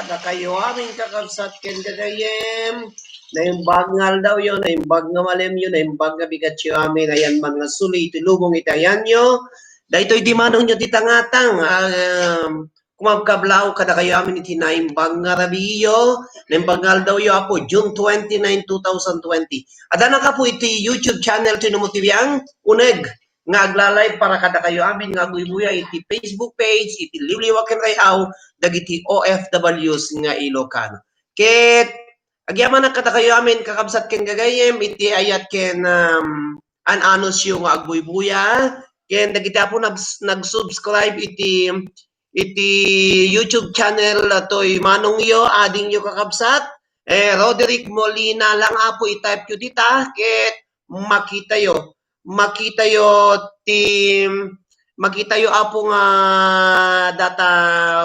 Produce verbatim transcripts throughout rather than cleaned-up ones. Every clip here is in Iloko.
Dakayo amin kakabsat ken gagayyem, naimbag nga aldawyo, naimbag nga malemyo, naimbag nga bigatyo amin, ayan man nga suli iti lubong iti ayanyo. Daytoy ti manongyo ti tangatang, um, kumabkablaw kadakayo amin iti naimbag nga rabiiyo, naimbag nga aldawyo, Apo, June twenty-nine, two thousand twenty. Adda na kapo iti YouTube channel ti Numo Ti Biang, uneg nga agla-live para kadakayo amin nga agbuybuya iti Facebook page, iti Liwliwa ken Ray-aw dagiti O F Ws nga Ilocano. Ket agyamanak kadakayo amin, kakabsat ken gagayyem, iti ayat ken, um, an-anusyo nga agbuybuya, ken dagiti apo nag-, nag-subscribe iti, iti YouTube channel toy manongyo, adingyo, kakabsat, eh, Roderick Molina lang, Apo, i-type yo dita, ket makitayo. Makitayo ti, makitayo, Apo, nga data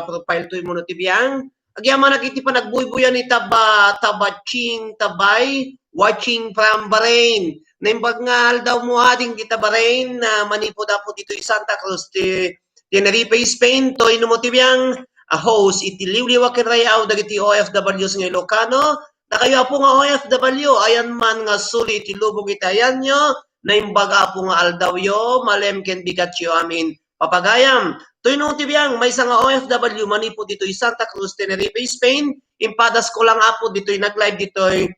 profile toy Numo Ti Biang. Agyamanak iti panagbuybuya ni Taba-, Tabaching Tabay, watching from Bahrain. Naimbag nga aldawmo, ading dita Bahrain, na manipud, Apo, ditoy Santa Cruz ti Tenerife, Spain, toy Numo Ti Biang, a host iti Liwliwa ken Ray-aw dagiti O F Ws nga Ilocano. Dakayo, Apo, nga O F W, ayan man nga suli iti lubong iti ayanyo, naimbag, Apo, nga aldawyo, malem ken bigatyo amin, papagayam. Toy Numo Ti Biang, maysa nga O F W manipud ditoy Santa Cruz, Tenerife, Spain. Impadasko lang, Apo, ditoy nag-live ditoy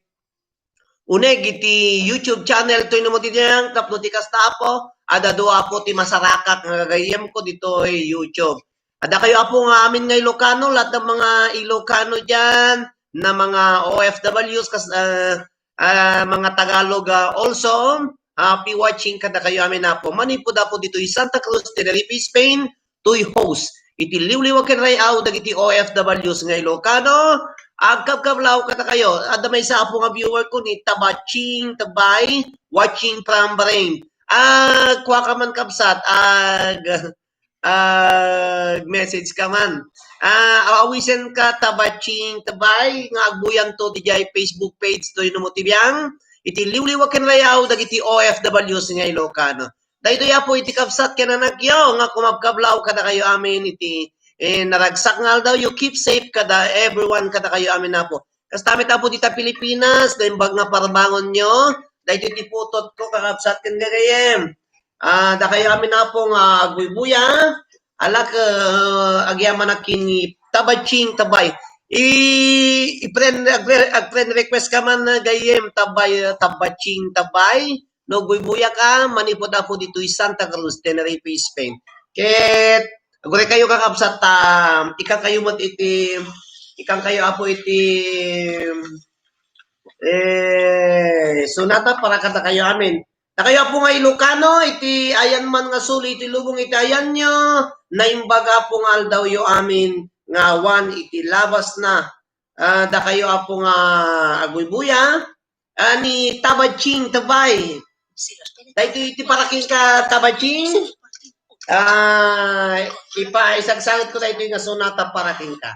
uneg iti YouTube channel toy Numo Ti Biang, tapno ti kasta, Apo, adda dua, Apo, ti masarakak nga gagayyemko ditoy YouTube. Adda kayo, Apo, nga amin nga Ilocano, lahat ng mga Ilocano diyan, na mga O F Ws, kas-, ah, ah, mga Tagalog, ah, also, happy watching kadakayo amin, Apo. Manipud, Apo, ditoy Santa Cruz, Tenerife, Spain, toy host iti Liwliwa ken Ray-aw dagiti O F Ws nga Ilocano. Agkabkablaw kadakayo. Adda maysa, Apo, nga viewer ko ni Tabaching Tabay, watching from Bahrain. Agkuaka man, kabsat, ag, ag-message ka man. Ah, awisenka, Tabaching Tabay, nga agbuyanto diay Facebook page toy Numo Ti Biang, iti Liwliwa ken Ray-aw dagiti O F Ws nga Ilocano. Daytoy, Apo, iti kabsat ken anakyo nga kumabkablaw kadakayo amin iti, eh, naragsak nga aldawyo. Keep safe kada everyone kadakayo amin, Apo. Kasta met, Apo, dita Pilipinas, naimbag nga parbangonyo. Daytoy ti putotko, kakabsat ken gagayyem. Ah, dakayo amin, Apo, nga agbuybuya. Alak, eh, agyamanak ken ni Tabaching Tabay. I, i-friend, ag-, ag-friend request ka man, eh, gayyem, Tabay, Tabaching Tabay. No, buybuya ka, manipud, Apo, ditoy Santa Cruz, Tenerife, Spain. Ket, aguraykayo, kakabsat, ta, ikangkayo met iti, ikangkayo, Apo, iti, eh, sonata para kadakayo amin. Dakayo, Apo, nga Ilocano, iti ayan man nga suli iti lubong iti ayanyo, naimbag, Apo, nga aldawyo amin nga awan iti labasna. Ah, dakayo, Apo, nga agbuybuya, ah, ni Tabaching Tabay. Daytoy iti para kenka, Tabaching. Ah, ipa-, isagsagutko daytoy nga sonata para kenka.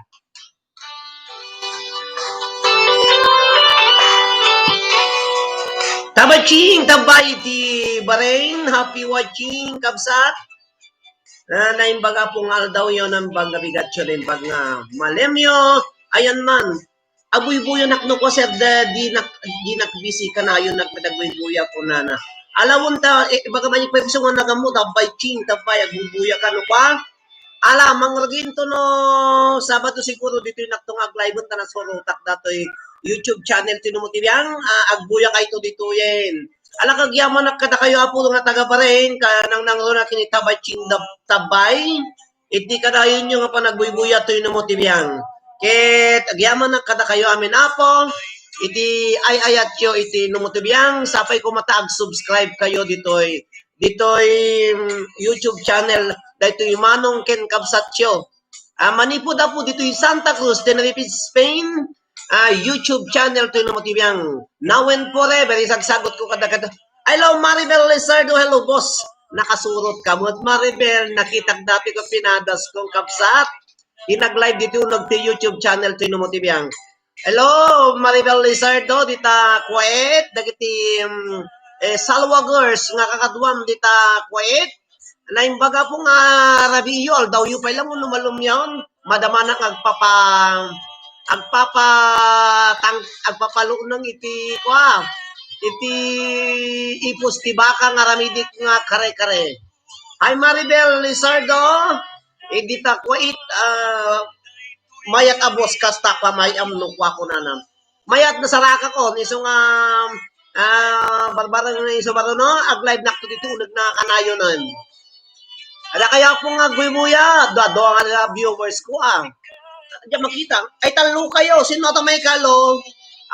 Tabaching Tabay ti Bahrain, happy watching, kabsat. Ah, naimbag, Apo, nga aldawyo, naimbag nga bigatyo, naimbag nga malemyo. Ayan man, agbuybuyanak no kua, sir, da, dinak, dinak busy kanayon, nagpadagbuybuya kunana. Alawon ta, eh, baga man yung pwede nga nagammo, Tabaching Tabay, agbuybuya ka no kua. Ala, mangruginto no Sabado siguro ditoy nakto nga ag-live ta nasurotak datoy YouTube channel ti Numo Ti Biang, ah, agbuyakayto ditoyen. Ala, agyamanak kadakayo, Apo, nga taga Bahrain, ka nangnangruna ken ni Tabaching Dab-, Tabay. Iti kadayonyo nga panagbuybuya toy Numo Ti Biang. Ket agyamanak kadakayo amin, Apo, iti ay-ayatyo iti Numo Ti Biang, sapay koma ta ag-subscribe kayo ditoy, ditoy, mm, YouTube channel daytoy manong ken kabsatyo. Ah, manipud, Apo, ditoy Santa Cruz, Tenerife, Spain, ah, YouTube channel toy Numo Ti Biang. Now and forever, isagsagutko kada, kada. Hello, Maribel Lizardo. Hello, boss. Nakasurot ka met, Maribel. Nakitak dati ko, pinadaskon, kabsat. Inag-live ditoy uneg ti YouTube channel toy Numo Ti Biang. Hello, Maribel Lizardo, dita Kuwait, dagiti, mm, eh, Salwa Girls nga kakaduam dita Kuwait. Naimbag, Apo, nga rabiiyo, aldawyo pay lang wenno malem yaon. Madamanak nga agpapa-, agpapatang-, agpapalunong iti, kua, iti ipus ti baka nga aramidek nga kare-kare. Hi, Maribel Lizardo. Idi ta kuwait, ah, mayat a boss, kasta pamay-am no kua kunana. Mayat nasarakakon, isu nga, ah, barbareng isu baro, no? Ag-live nakto dito, uneg na kanayonen. Ada kaya po nga guybuya, dua-dua nga viewers ko, ah. Diyan makita. Ay, talo kayo. Sino ata may kalo?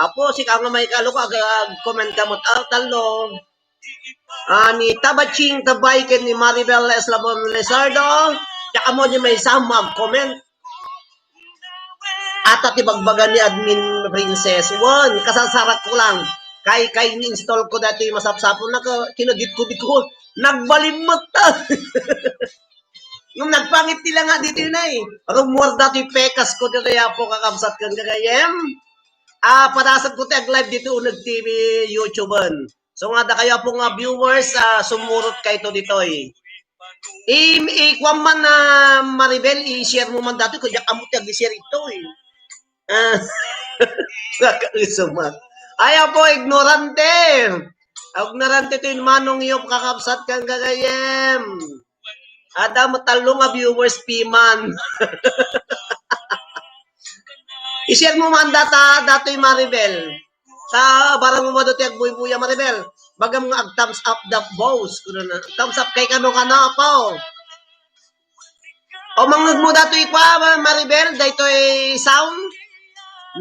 Apo, si ka nga may kalo ka, ag-, ag-comment ka mo. Ah, talo. Ah, ni Tabaching Tabay ken ni Maribel Eslabon Lizardo. Diyan kamo di may sa mag-comment. Ata ti bagbaga ni Admin Princess. Wen, kasarsarak ko lang. Kay, kay ni-install ko dati masapsapon na ka, kinagit ko di ko. Nagbalimot ta. Nung nagpangit nila nga dito yun ay, rumuar dati pekas ko dito ya po kakabsat kang gagayem. Ah, padasag ko ti ag-live dito unag T V YouTube-en. So nga da kayo po nga viewers, ah, sumurot kayo to ditoy. I, i, kuwan man na Maribel, i-share mo man dati, kaya amo ti ag-share ito eh. Ah, nakaiso man. Ayaw po, ignorante. Ignorante to yung manong iyo, kakabsat kang gagayem. Ada mo talo nga viewers piman. I-share mo man data, datoy Maribel. Sa barang mo ba ti agbuybuya, Maribel? Bagam nga ag-thumbs up the boss. Kuno na. Thumbs up kay kano kano, apo. O mangngeg mo datoy pa, Maribel, daytoy sound.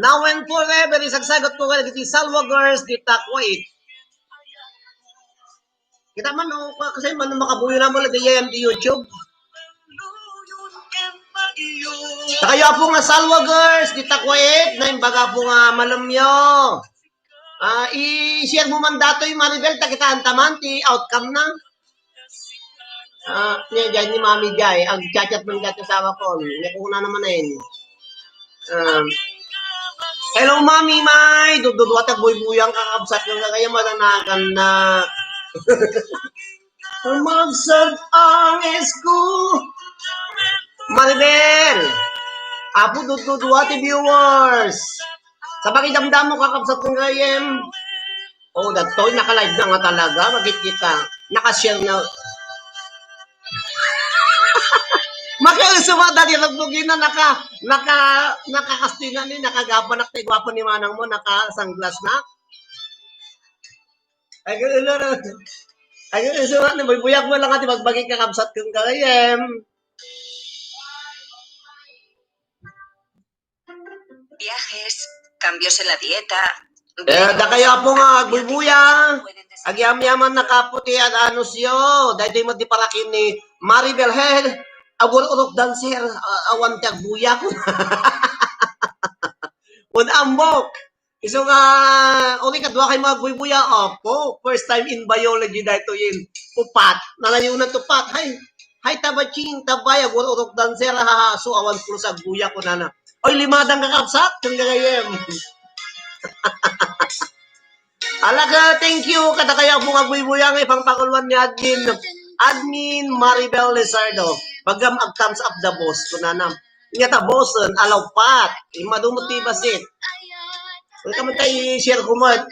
Now and forever, isagsagot ko kadagiti Salwa Girls, di ta kuwait. Kita man, o, kasi man makabuyo na mo lagi yan di YouTube. Kayo po nga Salwa Girls, di ta kuwait, na imbaga po nga malamyo. Ah, i-share mo man datoy, Maribel, ta kitaan ta man ti outcome na. Ah, niya, diyan ni Mami Jai. Ag-chat-chat man dati asawa ko. Niya, kuna naman eh. Ah, hello, Mami May. Dududuwa ta buybuyang kakabsat ng kaya matanakan na. Umagsag ang esku. Maribel. Apo, dududuwa ti viewers. Sa pakidamdamo, kakabsat ng kayem. Oh, dagtoy, naka-live na nga talaga. Magkikita. Naka-share na. Makausumat, dati, ragbugin na, naka, naka, nakakastina ni, nakagapanak, tay gwapo ni manang mo, naka-sunglass na. Ay, kung ulo na. Ay, kung usumat, na, buybuyag mo lang, ati, magbagi kakabsat kang kayem. Viajes, cambios en la dieta. Eh, da kayo po nga, agbuybuya. Agyamyaman na kapo ti ag-anusyo. Daytoy mo di parakin ni Maribel Head. Agur-urok dancer. Ah, awan ti agbuya ko. Un ambok. Isu nga, uli kadwa kay mga agbuybuya. Opo, first time in biology daytoy in. Upat. Nalayo na to pat. Hay, hay, tabaching, tabay, agur-urok dancer. Ha, ha, so awan pulo sa agbuya ko nana. Oy, limadang kakabsat, kang gagayem. Alaga, thank you. Kada kaya po nga buybuyang ipangpakuluan ni admin. Admin Maribel Lizardo. Bagam ag-thumbs up the boss. Kunana. Nga ta bossen, alaw pat. Imadumot ti basit. Welcome tayo, share ko mo. Ayan,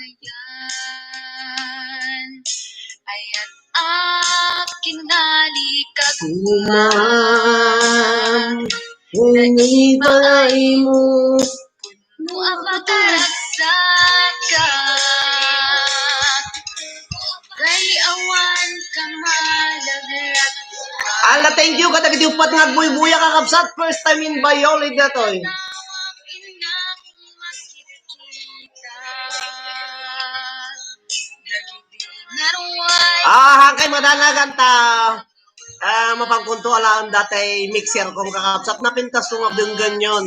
at kinalikat Kuman, inibalay mo. Ala, thank you kadagiti uppat nga agbuybuya, kakabsat. First time in Bayoli datoy. Ah, hangkay madanagan ta. Ah, mapangkunto alaen datay mixer kong kakabsat, napintas ko nga denggen yon.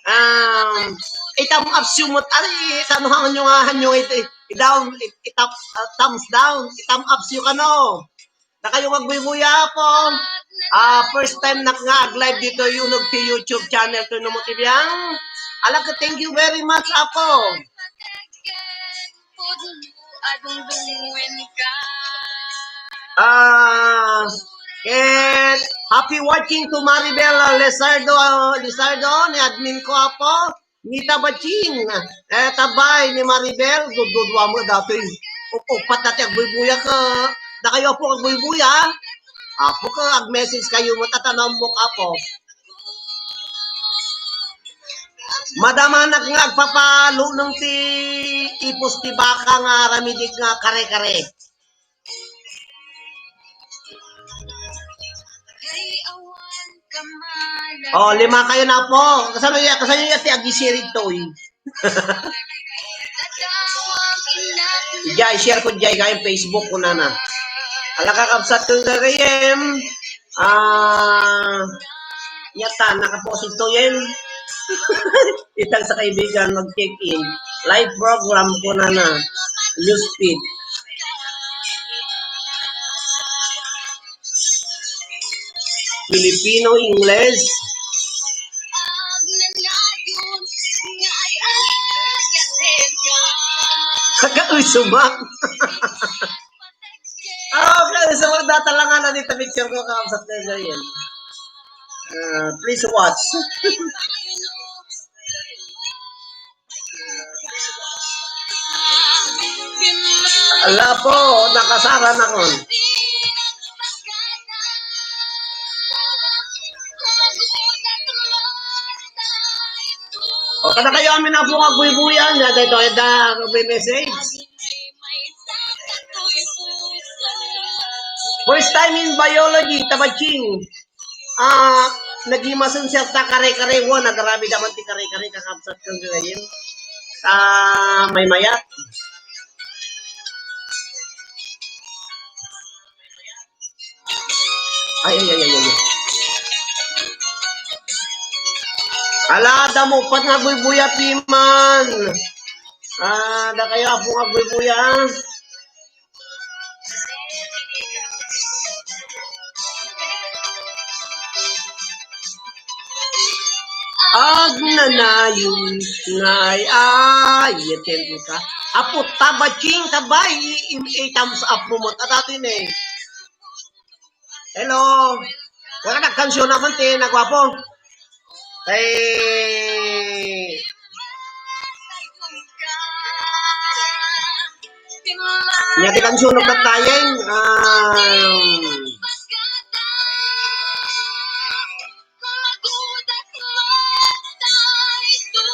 Um, itam up siyo met, ari, kano hanyo nga, hanyo iti, i-down, i-, itap, ah, thumbs down, itam up siyo kano. Nakayo nga agbuybuya po. Ah, first time nak nga ag-live dito, yung nag-, YouTube channel to, no mo ti biang. Alam ko, thank you very much, apo. Ah, and happy watching to Maribel, uh, Lizardo, uh, Lizardo, ni admin ko, apo. Ni Tabaching, eh, tabay ni Maribel, dududua mo datoy. Up-, upat dati agbuybuya ka. Dakayo, Apo, agbuybuya. Apo ka, ag-message kayo, matatanom mo, Apo. Madamanak nga agpapalunong ti ipus ti baka nga aramidik nga kare-kare. Oh, lima kayo na po. Kasano ya, kasano ya ti agisirig to, eh? Jay, share ko, Jay, kayong Facebook ko na na. Ala, kakabsat ko, gagayem. Ah, yata, nakaposit to yan. Itag sa kaibigan, mag-check-in. Live program ko na na. Newsfeed. Filipino, English. Kagausumak. Ah, okay. So, data lang nga na dito picture ko, kakabsat ko ngayon. Ah, please watch. Ala po, nakasara na kon. O, kada kayo amin na po agbuybuyan, na dito, eda, may message. First time in biology, Tabaching. Ah, nagimasen siya ta kare-kare, wa, nagarami naman ti kare-kare, kakabsat kong gagayen. Ah, may mayat. Ay, ay, ay, ay, ay. Ala, damo, pat nga buybuya piman. Ah, da kayo, apo nga buybuya. Agnanayon nga ay, ay, yaten ka. Apo, Tabaching, tabay, i-, i-, i-thumbs up mo mo. Tatato yun eh. Hello. Wala nagkansyon naman, ti, nagwapo. Kay, nya ti kansuno ket tayen, um,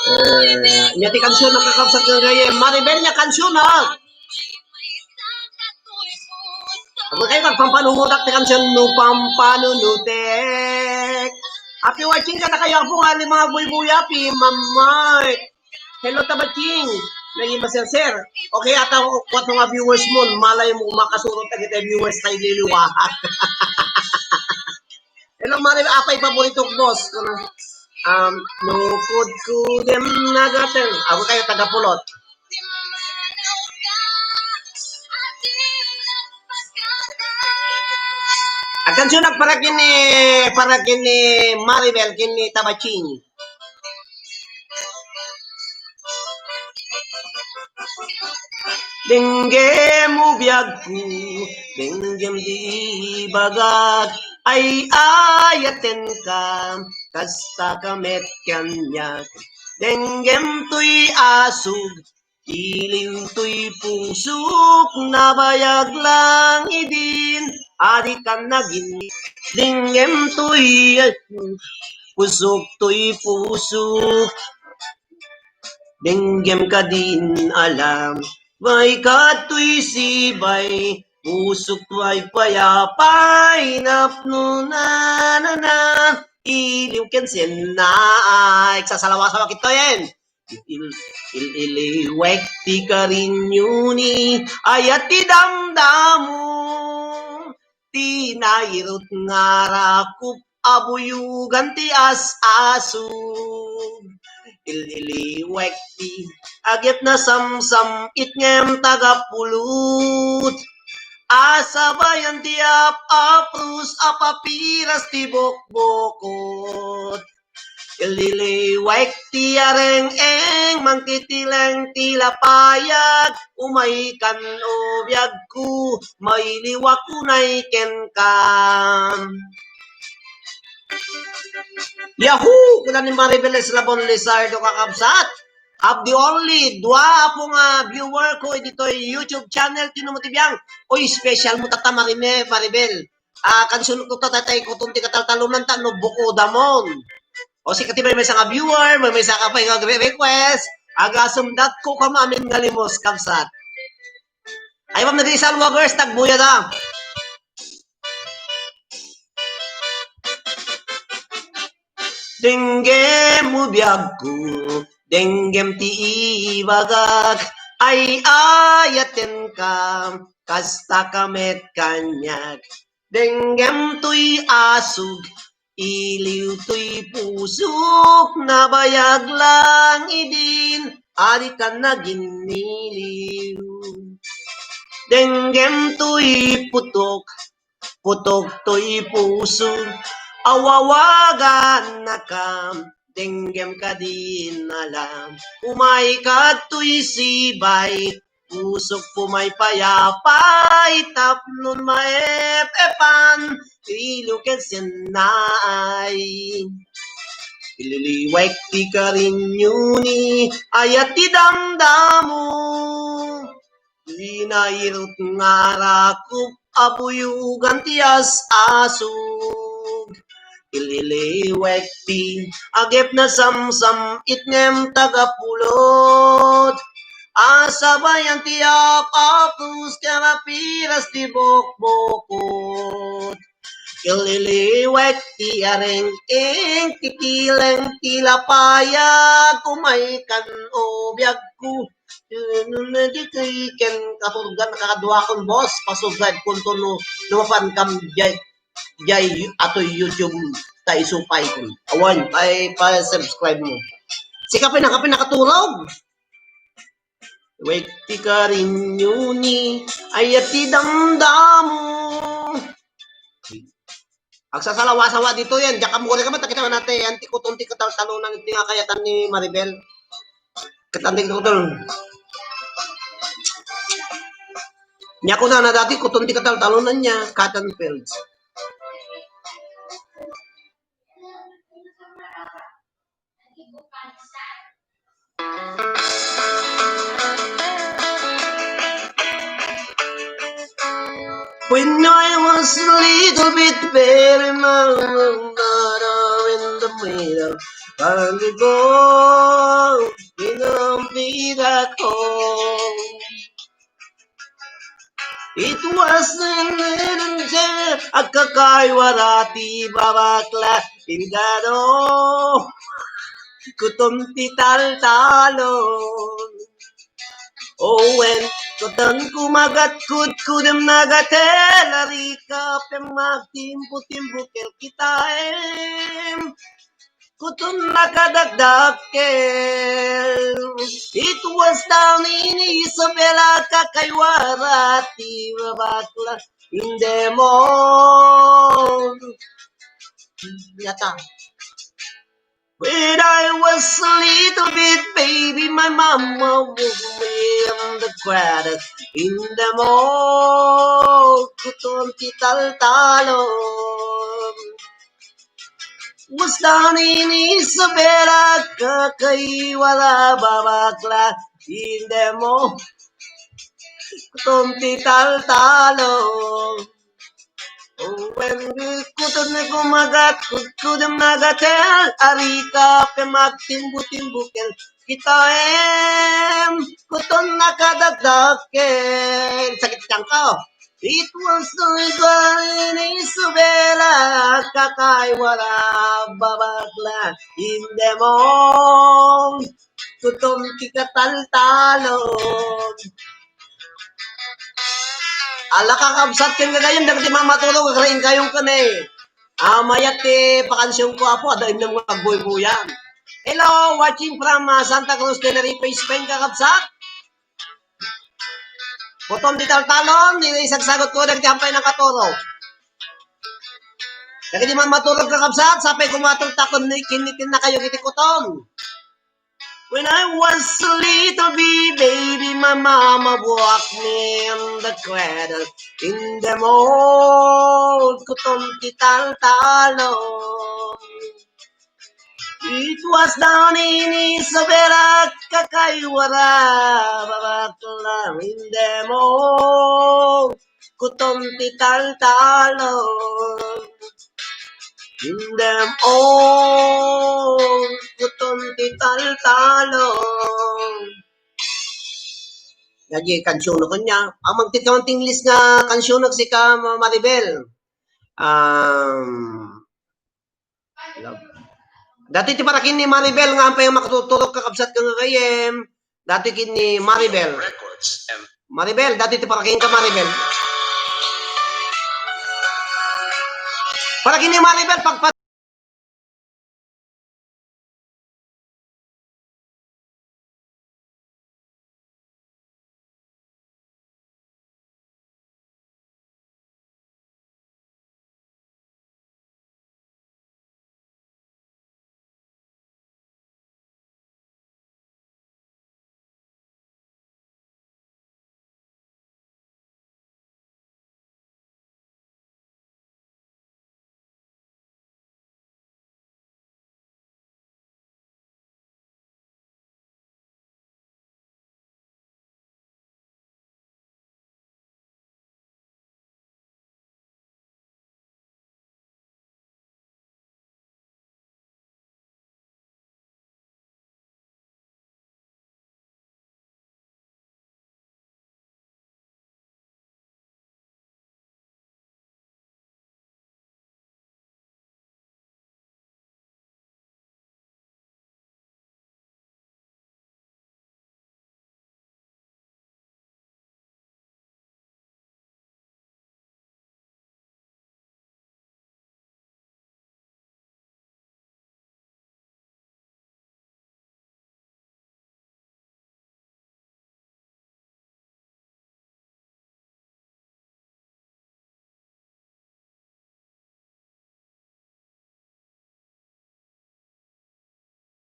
eh, nya ti kansuno kakabsat nga gayem. Maribel, nya kansuno. Apo kayo, magpampanunutak ti kansuan no pampanunutek. Happy watching kadakayo, apo, nga lima nga buybuya, pi Mamay. Hello, Tabaching. Naging maserser. Okay, ata kuwat nga viewers mo, malay mo, makasurot na kita viewers tayo liliwahat. Hello, Maril, apay paborito ko, boss. Um, nukod ko dem nagaten. Ako kayo, taga Pulot. Agkansunak para kini, para kini Maribel, kini Tabaching. Denggem o biagko, denggem ti ibagak, ay-ayatenka, kasta ka met kaniak. Denggem toy asug, iliw toy pusok, nabayag lang idin, adi kan nagin. Denggem toy pusok, toy pusok. Denggem kadin alam, may kadtoy sibay, pusok pay payapay, napno na na na, iliw ken senna, ay, sasalawa-sawa kitayen. Il-, il-, iliwek ti karinyoni, ayat ti damdamo, ti nairut nga rakup a buyugan ti as-asug. Il-iliwek ti agyat nasamsam-it ngem taga Pulot. Asabayan ti ap-aprus a papiras ti bokbokot. Ililiwek ti areng-eng, mangtitileng ti lapayag, umay kan o biagko, mailiwak unay kenka. Yahoo! Kuna ni Maribel Eslabon Lizardo, kakabsat. Of the only dua apo nga viewer ko ditoy YouTube channel, Tinumo ti Biang. Oy, special mo tata, Marime-, Maribel. Ah, kansunot ko ta, tay kuton ti kataltalonanta no bukodamon. O, sika ti maymaysa nga viewer, maymaysa ka pay nga agre-request. Agasem datko kama amin nga limos, kabsat. Ay, Ma'am Rizal Walkers, tagbuya da. Denggem mo biagko, denggem ti ibagak, ay-ayatenka, kasta ka met kaniak. Denggem toy asug, iliw toy pusok, nabayag lang idin, a dika naginniliw. Denggem toy putok, putok toy puso, awawagannaka, denggem kadin alam. Umay kadtoy sibay, pusok pumaypayapay, tapnon maep-epan, ilo ket sennaay. Ililiwek ti karinyoni, ayat ti damdamo. Winairut nga arakop a buyogan ti as-asug. Ililiwek ti agep na samsam-it ngem tagapulot. Asabayan ti ap-apus ken apiras ti bokbokot. Ililiwek ti areng-eng, ti kileng, ti lapayag, umay kan o biagko. Ken kasurgan, kakaduakon, boss, pasurgan kunto no, no mapan kam jay, jay atoy YouTube ta isupay ko. Awan, pay, pa-subscribe mo. Sika pay naka-, pay nakaturog. Wek ti karinyoni, ayat ti damdamo. Agsasalawa-sawa dito yan. Diyak ka mukha ka ba? Takita nga natin. Yan, ti kuton, ti kataltalonan, ti nga kayatan ni Maribel. Katan ti kuton. Niya ko na, na dati, kuton, ti kataltalonan niya. Cotton fields. When I was a little bit very young, in the middle of the road, in a bit at home. It was an angel, agkakaywara ti babakla, ingaro, kuton ti taltalon. Owen, kuton kumagat kudkudem nagatel, arika, pemagtimpo-timpo kel kitaem. Kuton nakadakdakkel. It was down in Isabela, kakaywara ti babakla, in the mall. Yata. When I was a little bit baby, my mama was me in the cradle, in the mall. Kuton ti taltalon. Musdanin Isabela, kakaywara babakla, indemo. Kuton ti taltalo. Wen kuton ni kumagat, kudkudem nagatel, arika pe magtimbo-timbo ken kitaem, kuton nakadakdakkel. Sakit tiangko. It was the Isabela, kakaywara babakla, indemo. Kuton ti kataltalon. Ala, kakabsat ken gagayyem, dagiti mammaturog, agraing kayon ken, eh. Ah, mayat ti pakansionko, Apo, adda innem nga agbuybuyan. Hello, watching from, ah, Santa Cruz, Tenerife, Spain, kakabsat. Kuton ti taltalon, ni isagsagutko dagiti ampay nakaturog. Dagiti mammaturog, kakabsat, sapay kumaturog ta ken ni-, kinnikinnakayo iti kuton. When I was a little wee baby, my mama walked me in the cradle, in the mold, kuton ti taltalon. It was down in Isabela, kakaywara, babakla, indemo, kutom ti taltalo. Indemo, kutom ti taltalo. Dagiti kansionko kaniak. Ammom ti English nga kansionko, sika, Maribel. Um, Datoy ti para ken ni Maribel nga ampay makatuturog, kakabsat, ken gagayyem. Datoy ken ni Maribel. Maribel, datoy ti para kenka, Maribel. Para ken ni Maribel, pagpa-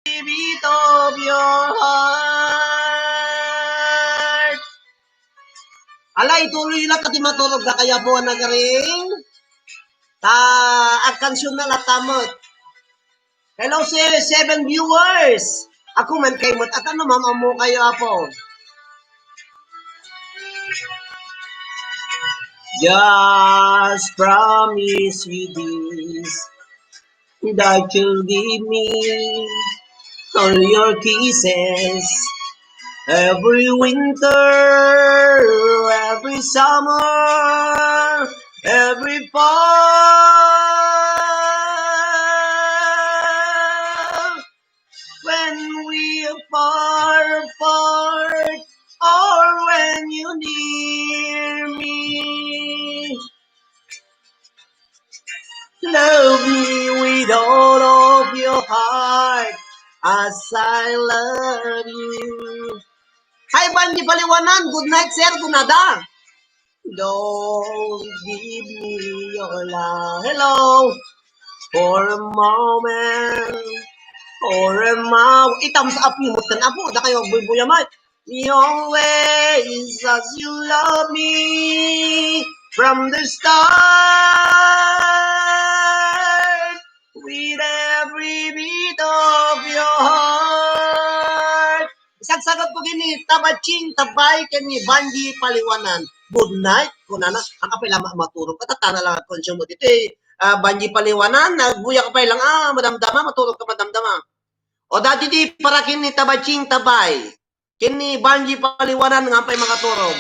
Beat of your heart. Ala, ituloy la ta ti maturog dakayo, Apo a nagaring. Ta agkansionna latta met. Hello, se-, seven viewers. Ako man kay met, at ano, mam-ammo kayo, Apo. Just promise me this, that you'll give me all your kisses every winter, every summer, every fall. When we are far apart, or when you near me, love me with all of your heart as I love you. Hi, Banji Paliwanan. Good night, sir. Kunada. Don't give me your love. Hello. For a moment. For a mo-, i-thumbs up mo, Apo. Dakayo agbuybuya met. Your ways as you love me from the start. With every beat of your heart. Sagsagutko ken ni Tabaching Tabay ken ni Banji Paliwanan. Good night, kunana. Ang kapay lang maturog. Katatana lang at konsyon mo dito eh. Ah, Banji Paliwanan, nagbuya ka pa lang. Ah, madamdama, maturog ka madamdama. O dati di para ken ni Tabaching Tabay. Ken ni Banji Paliwanan nga ampay makaturog.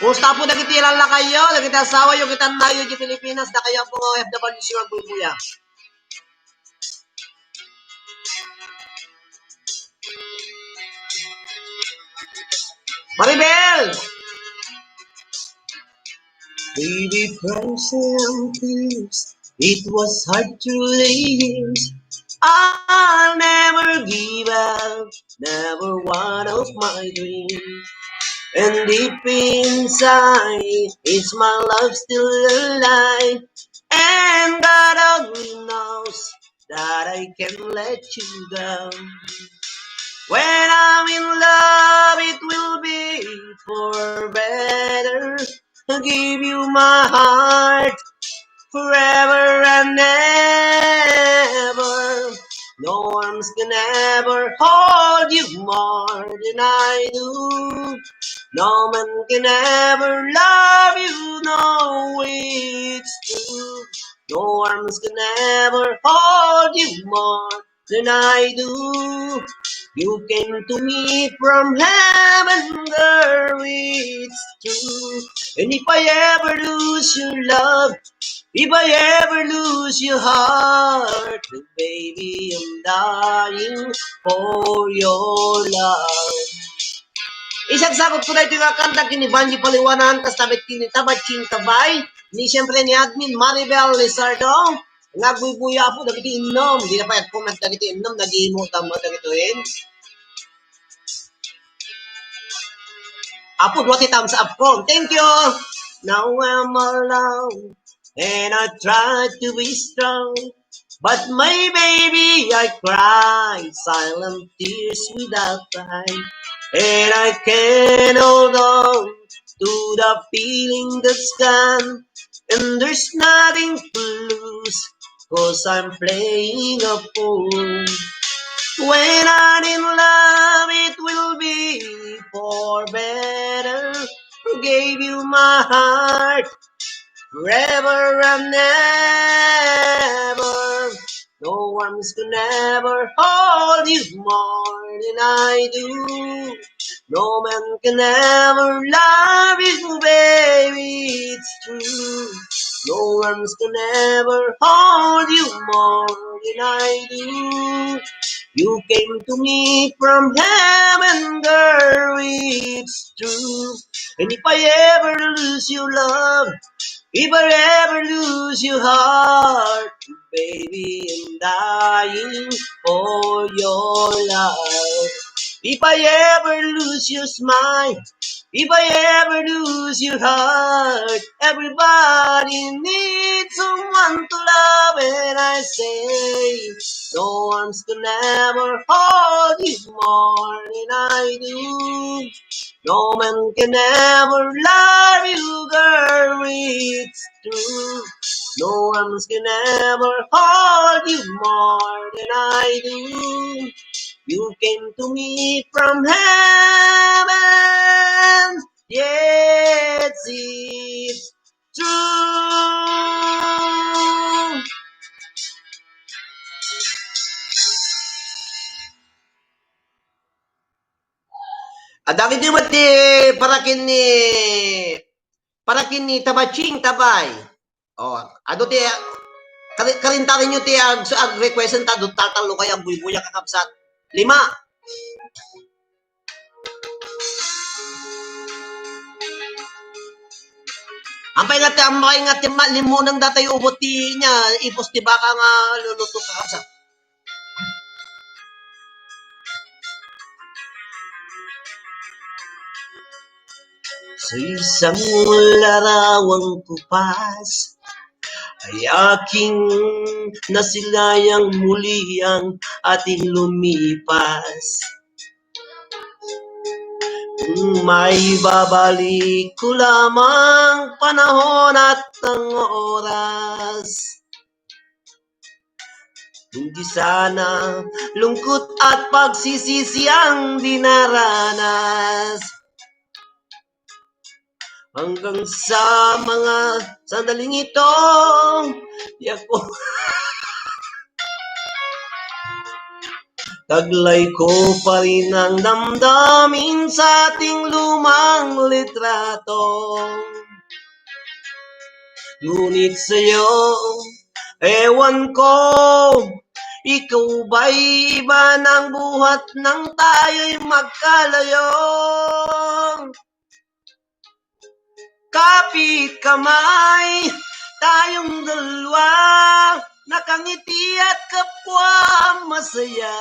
Kumusta po dagiti lallakayo, dagiti asawayo, iti annayo, iti Pilipinas, dakayo po nga O F W nga agbuybuya. Maribel! Baby, friends and tears, it was hard to live. I'll never give up, never one of my dreams. And deep inside, is my love still alive? And God only knows that I can let you go. When I'm in love, it will be for better. I'll give you my heart forever and ever. arms can ever hold you more than I do. No man can ever love you, no, it's true. No arms can ever hold you more than I do. You came to me from heaven, girl, it's true. And if I ever lose your love, if I ever lose your heart, baby, I'm dying for your love. Isagsagot ko daytoy nga kanta ken ni Banji Paliwanan, kas tabet ken ni Tabaching Tabay, ni siyempre ni Admin Maribel Lizardo, nga agbuybuya, Apo, dagiti innom. Dina pay agcomment dagiti innom, nagimo ta met dagitoyen. Apo, dua ti thumbs up ko. Thank you. Now I'm alone and I try to be strong, but my baby, I cry silent tears without crying, and I can't hold on to the feeling that's gone, and there's nothing to lose, 'cause I'm playing a fool. When I'm in love, it will be for better. Gave you my heart forever and ever. No arms can ever hold you more than I do. No man can ever love you, baby, it's true. No arms can ever hold you more than I do. You came to me from heaven, girl, it's true. And if I ever lose your love, if I ever lose your heart, baby, I'm dying for your love. If I ever lose your smile, if I ever lose your heart, everybody needs someone to love, and I say, no arms can ever hold you more than I do. No man can ever love you, girl, it's true. No arms can ever hold you more than I do. You came to me from heaven. Yes, it's true. Adda dagiti met ti para ken ni, para ken ni Tabaching Tabay. O, adu ti, kari-, karintarenyo ti ag-, ag-request ta adu taltallo kayo agbuybuya, kakabsat. Lima. Ampay nga ti, ampay nga ti ma-, limuneng datayo ubot ti nia, ipus ti baka nga luluto, kakabsat. Sa isang larawang kupas ay aking nasilayang muliang ating lumipas. Maibabalik ko lamang panahon at ang oras. Hindi sana lungkot at pagsisisi ang dinaranas. Hanggang sa mga sandaling ito, di ako taglay ko pa rin ang damdamin sa ating lumang litrato. Ngunit sa'yo, ewan ko, ikaw ba'y iba ng buhat nang tayo'y magkalayo? Kapit kamay tayong dalawa, nakangiti at kapwa masaya.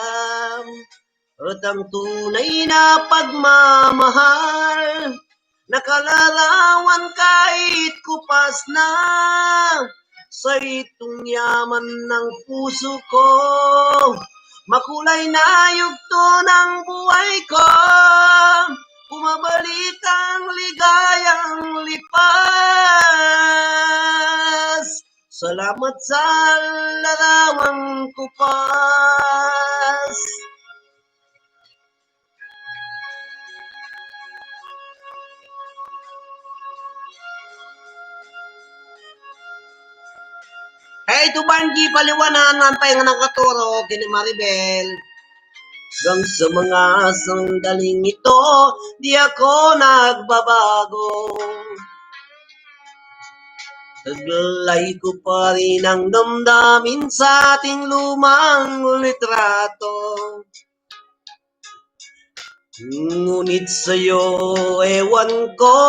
At ang tunay na pagmamahal, nakalarawan kahit kupas na. Sa itong yaman ng puso ko, makulay na yugto ng buhay ko. Bumabalik ang ligayang lipas. Salamat sa larawang kupas. Yes. Hey, to Banji, paliwanan, man pay nga nakaturog ken ni Maribel. Hanggang sa mga sandaling ito, di ako nagbabago. Taglay ko pa rin ang damdamin sa ating lumang litrato. Ngunit sa'yo, ewan ko,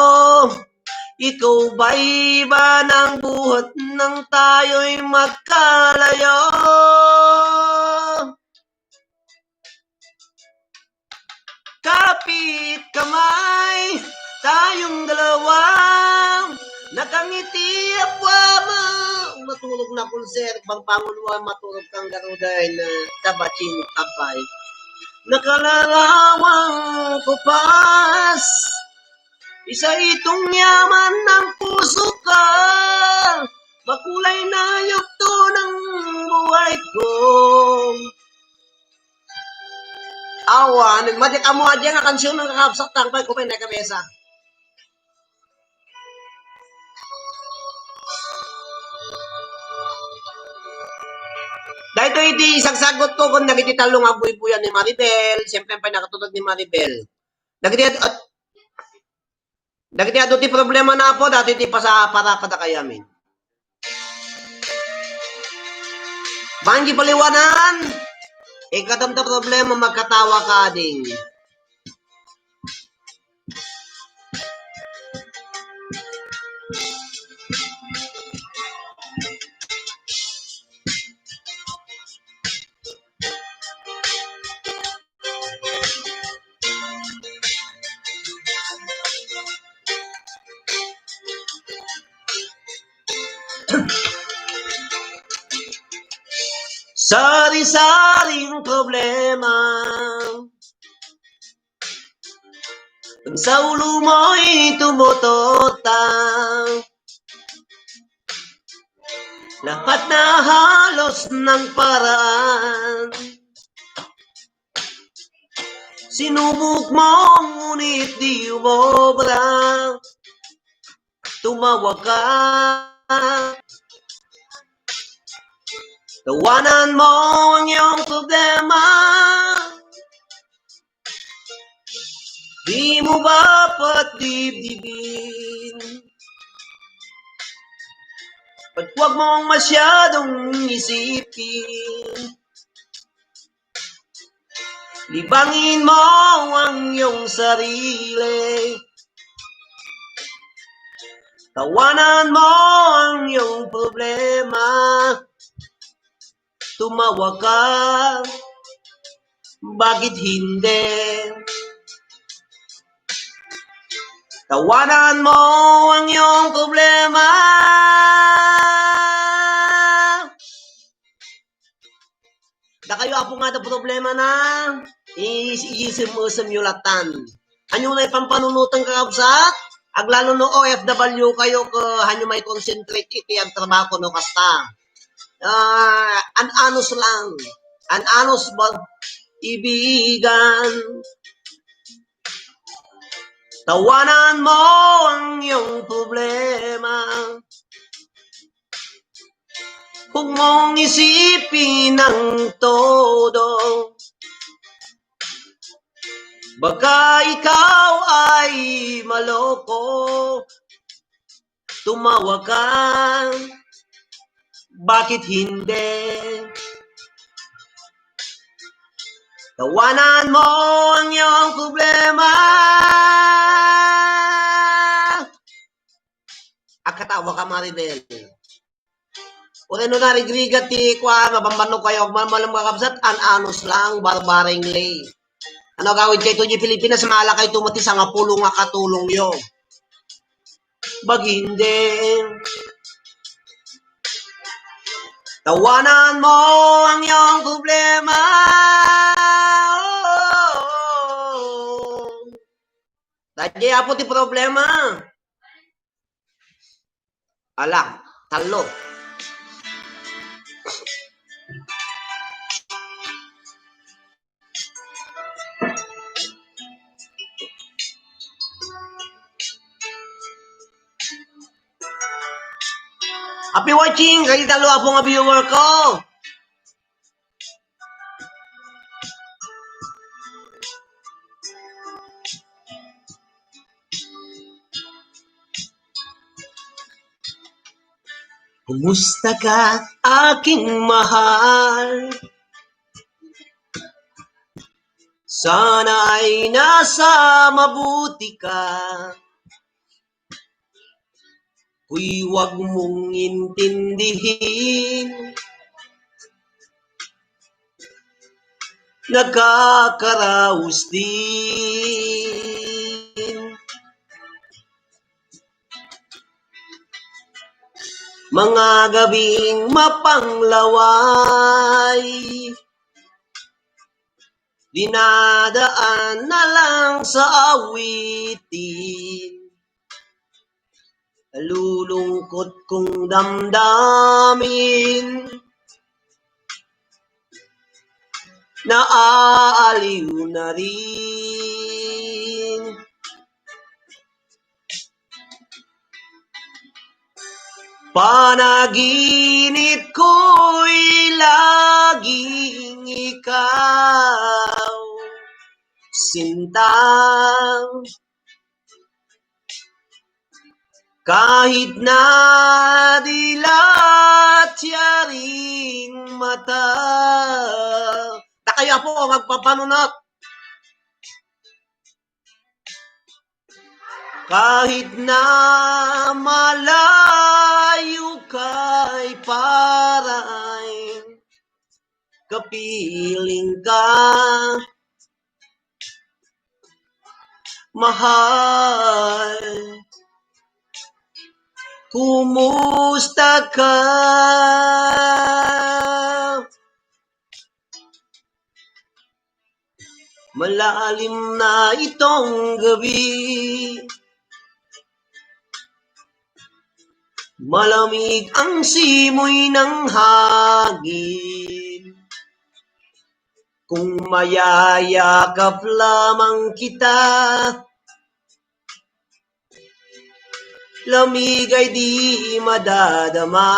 ikaw ba'y iba ng buhat nang tayo'y magkalayo? Kapit kamay, tayong dalawa, nakangiti a buwama. Matulog na, Pulser, bang pangulo a maturog kang garuda na tabating tabay. Nakalarawang kupas, isa itong yaman ng puso ka. Makulay na yugto ng buhay ko. Awan, madi ka mo, adi nga kansiyon nga kakabsat, tangpay ko pa yung kabesa. Dahil ito, iti isagsagot ko kung nagiti talong abuy-buyan ni Maribel, siyempre, ang pinakatulog ni Maribel. Dagiti ad-, at, dagiti adu ti problema na, Apo, dati ti pasa-, para kadakayamin. Banggi paliwanan, ikadamta problema, magkatawa ka, ading. Sari-saring problema ang sa ulo mo'y tumututang. Lahat na halos ng paraan. Sinubok mo, ngunit di umobra. Tumawag ka. Tawanan mo ang iyong problema. Di mo ba patdibdibin? At huwag mong masyadong isipin. Libangin mo ang iyong sarili. Tawanan mo ang iyong problema. Tumawa ka. Bakit hindi? Tawanan mo ang iyong problema. Dakayo, Apo, nga da problema na, is-, isem-esem yo latan. Hanyo nga ipampanunotan, kakabsat, aglalo no O F W kayo, ka hanyo mai-concentrate iti agtrabaho no kasta. Ah, an-anos lang. An-anos ba, ibigan? Tawanan mo ang iyong problema. Huwag mong isipin ang todo. Baka ikaw ay maloko. Tumawa ka. Bakit hindi? Tawanan mo ang iyong problema. Agkatawa ka, Maribel. Uray no narigrigat ti kuan, mabambannog kayo, agmalmalem, kakabsat, an-anos lang, barbaringly. Ano gawid kayo to, di Pilipinas, maala kayo to, mati sangapulo nga katulong yo. Bagindeng. Tawanan mo ang iyong problema. Dagiti Apo ti problema. Ala, tallo. Happy watching, kay talo apo nga viewer ko. Kumusta ka, aking mahal? Sana ay nasa mabuti ka. Kuy wag mong intindihin, nakakaraos din. Mga gabing mapanglaway, dinadaan na lang sa awitin. Nalulungkot kong damdamin, naaaliw na rin. Panaginip ko'y laging ikaw, sinta. Kahit na dilat yaring mata. Ta kayo, apo, magpapanunot. Kahit na malayo ka'y paray, kapiling ka. Mahal, kumusta ka? Malalim na itong gabi. Malamig ang simoy ng hangin. Kung mayayakap lamang kita, lamig ay di madadama.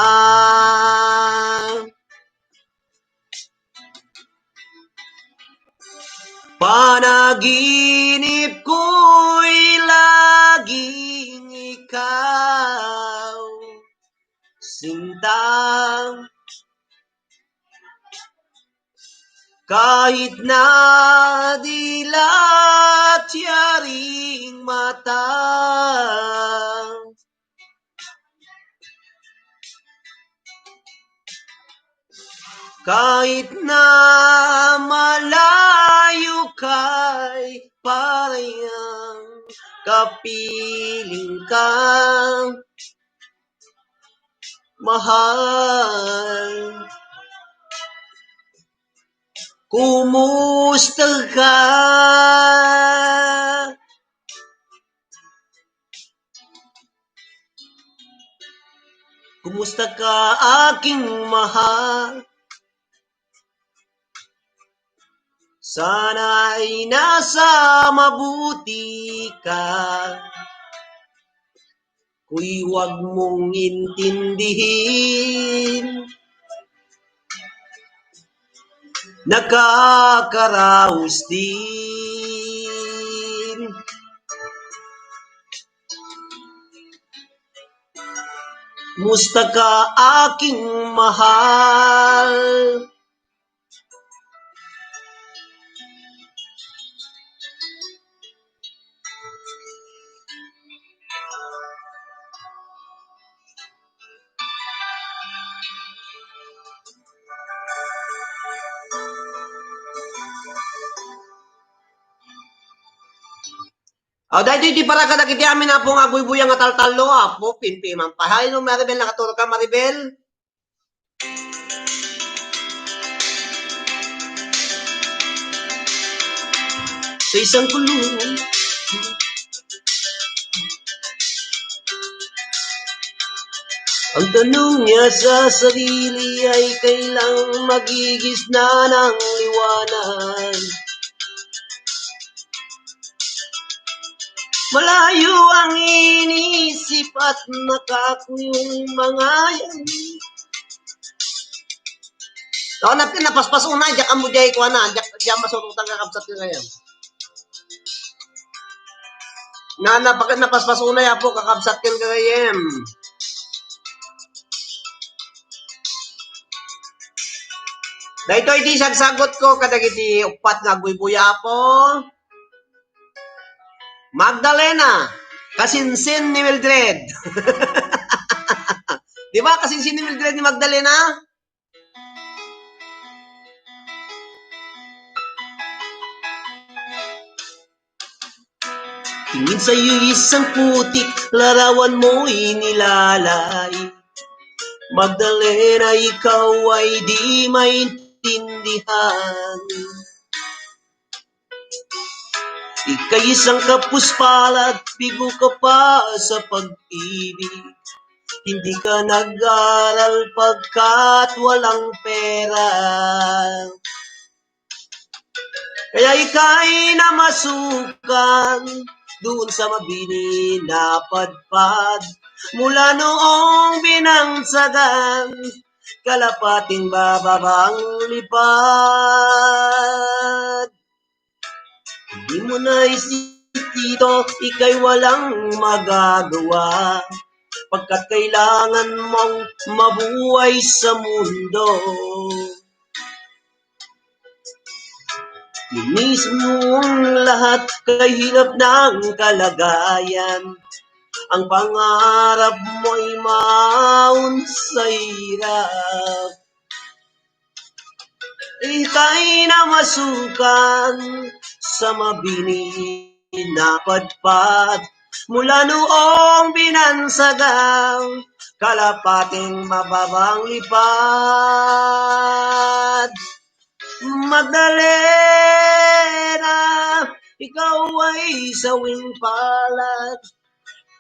Panaginip ko'y laging ikaw, sinta. Kahit na dilat yaring mata, kahit na malayo ka'y parayang, kapiling ka. Mahal, kumusta ka? Kumusta ka, aking mahal? Sana'y nasa mabuti ka. Kuy wag mong intindihin, nakakaraos din. Musta ka, aking mahal? Aw, daytoy ti para kadagiti amin, Apo, nga agbuybuya nga taltallo, Apo, pinpiman pay. Hay, no, Maribel, nakaturo ka, Maribel? Sa isang kulungan, ang tanong niya sa sarili ay kailang magigisna ng liwanag. Malayo ang inisip at nakakuyong mangayam. O, nap-, napaspas unay, diak ammo diay kuana, diak, diak masurutan, kakabsat ken gayam. Na, napag-, napaspas unay, Apo, kakabsat ken gayam. Daytoy ti sagsagutko kadagiti uppat nga agbuybuya, Apo. Magdalena, kasinsin ni Mildred. Di ba, kasinsin ni Mildred ni Magdalena? Tingin sa'yo'y isang putik, larawan mo'y nilalait. Magdalena, ikaw ay di maintindihan. Ika'y isang kapuspalad, bigo ka pa sa pag-ibig. Hindi ka nag-aral pagkat walang pera. Kaya ika'y namasukan doon sa mabini napadpad. Mula noong binangsagan, kalapating bababang lipad. Di mo na isip dito, ika'y walang magagawa. Pagkat kailangan mong mabuhay sa mundo. Inisip mo ang lahat, kahirap ng kalagayan. Ang pangarap mo'y maun sa hirap. Ika'y namasukan sa mabini napadpad. Mula noong binansagang kalapating mababang lipad. Magdalena, ikaw ay sawing palad.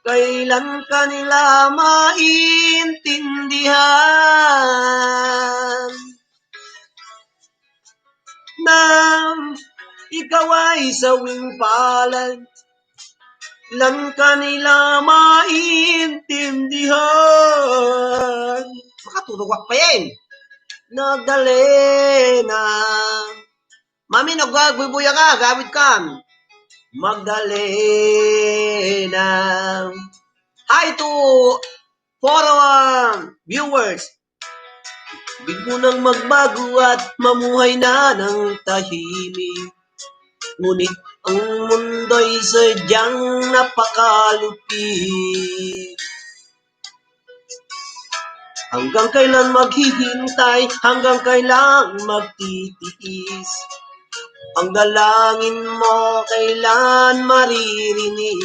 Kailan ka nila maintindihan? Na ikaw ay sawing palad, kailan ka nila maintindihan? Makatulog pa yan. Magdalena. Mami, nag-, agbuybuya ka, agawid ka. Magdalena. Hi to four, um, viewers. Bigmo nang magbago at mamuhay na ng tahimik. Ngunit ang mundo'y sadyang napakalupit. Hanggang kailan maghihintay? Hanggang kailan magtitiis? Ang dalangin mo kailan maririnig?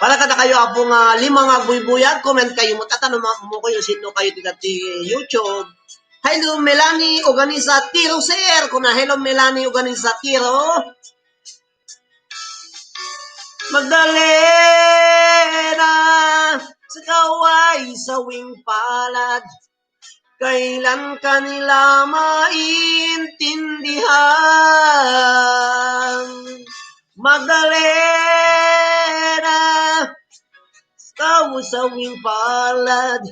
Para kadakayo, Apo, nga lima nga agbuybuya, comment kayo, matatanom mo kayo, sino kayo ti, ti YouTube. Hello, Melanie Organisa Tiro, sir. Kuna, hello, Melanie Organisa Tiro. Magdalena, sa kaway, sawing palad, kailan ka nila maintindihan? Magdalena, sa kaway, sawing palad,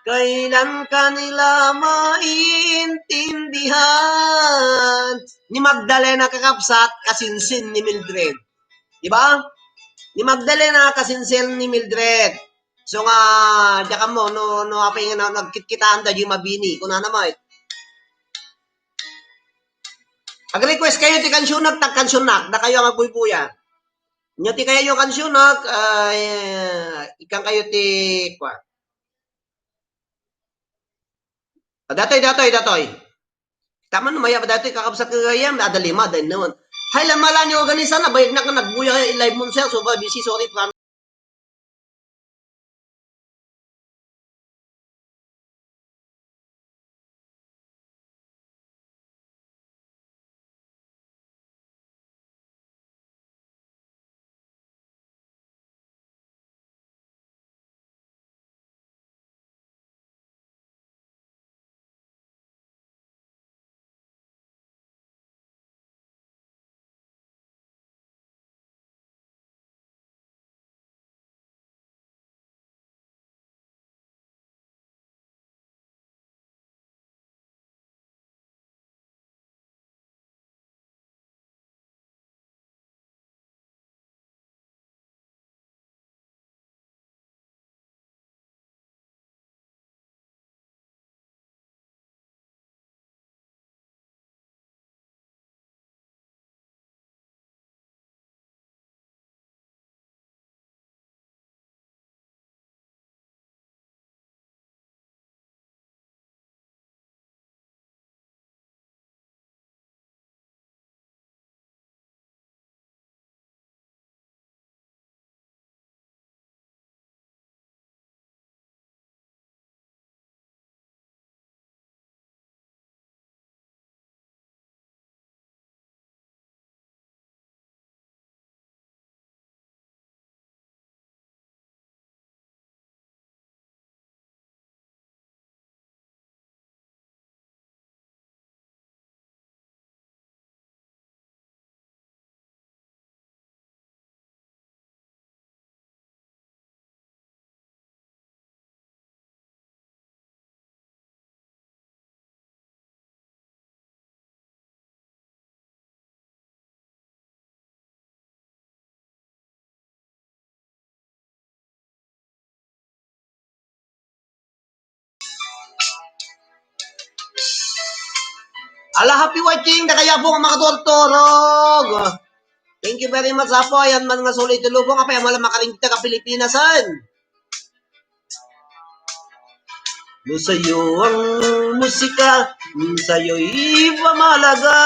kailan ka nila maintindihan? Ni Magdalena, kakabsat, kasinsin ni Mildred. Di ba? Ni Magdalena, kasinsin ni Mildred. So nga, diak ammo, no, no, apay nga na-, nagkitkitaan da, di mabini. Kunana met. Ag-request kayo ti kansionak, tagkansionak, dakayo nga agbuybuya. Nyo ti kayayo kansionak, ay, ikkan kayo ti, kwa. Ah, datoy, datoy, datoy. Taman, maya ba datoy, kakabsat ka gayam, ada lima, dahil naman. Hay, lama lang yung organisa na, bayag na ka, nagbuya, live mo siya, so, ba, busy, sorry, promise. Ala, happy watching, dakayo Apo nga makaturturog. Thank you very much, Apo. Ayan man nga suli ti lubong, apay, ammom la makaring taga Pilipinas, en. No sayo ang musika, sayo'y pamalaga.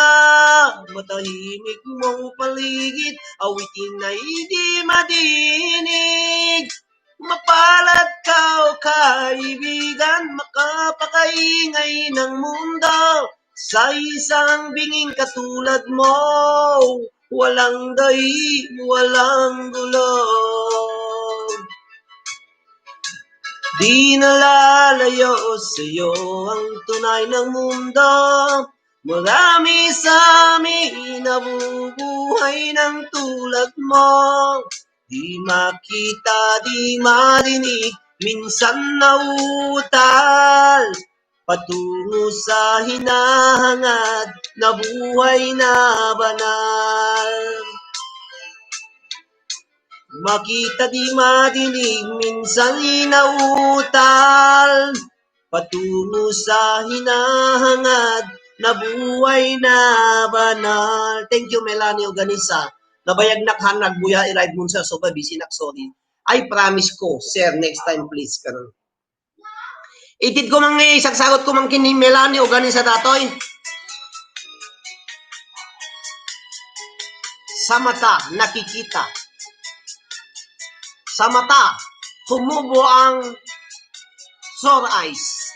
Matahimik mong paligid, awitin ay di madinig. Mapalad ka, o kaibigan, makapakaingay ng mundo. Sa isang binging katulad mo, walang daig, walang gulo. Di na lalayo sa'yo ang tunay ng mundo. Marami sa amin nabubuhay ng tulad mo. Di makita, di marinig, minsan nauutal. Patungo sa hinahangad na buhay na banal. Makita, di madinig, minsan nauutal. Patungo sa hinahangad na buhay na banal. Thank you, Melanie Oganisa. Nabayagnak han, nagbuya, i-live mo sa soba, busy nak, sorry. I promise ko, sir, next time, please, karon. Itedko man nga isagsagot ko man ken ni Melanie Oganisa datoy. Sa mata, nakikita. Sa mata, tumubo ang sore eyes.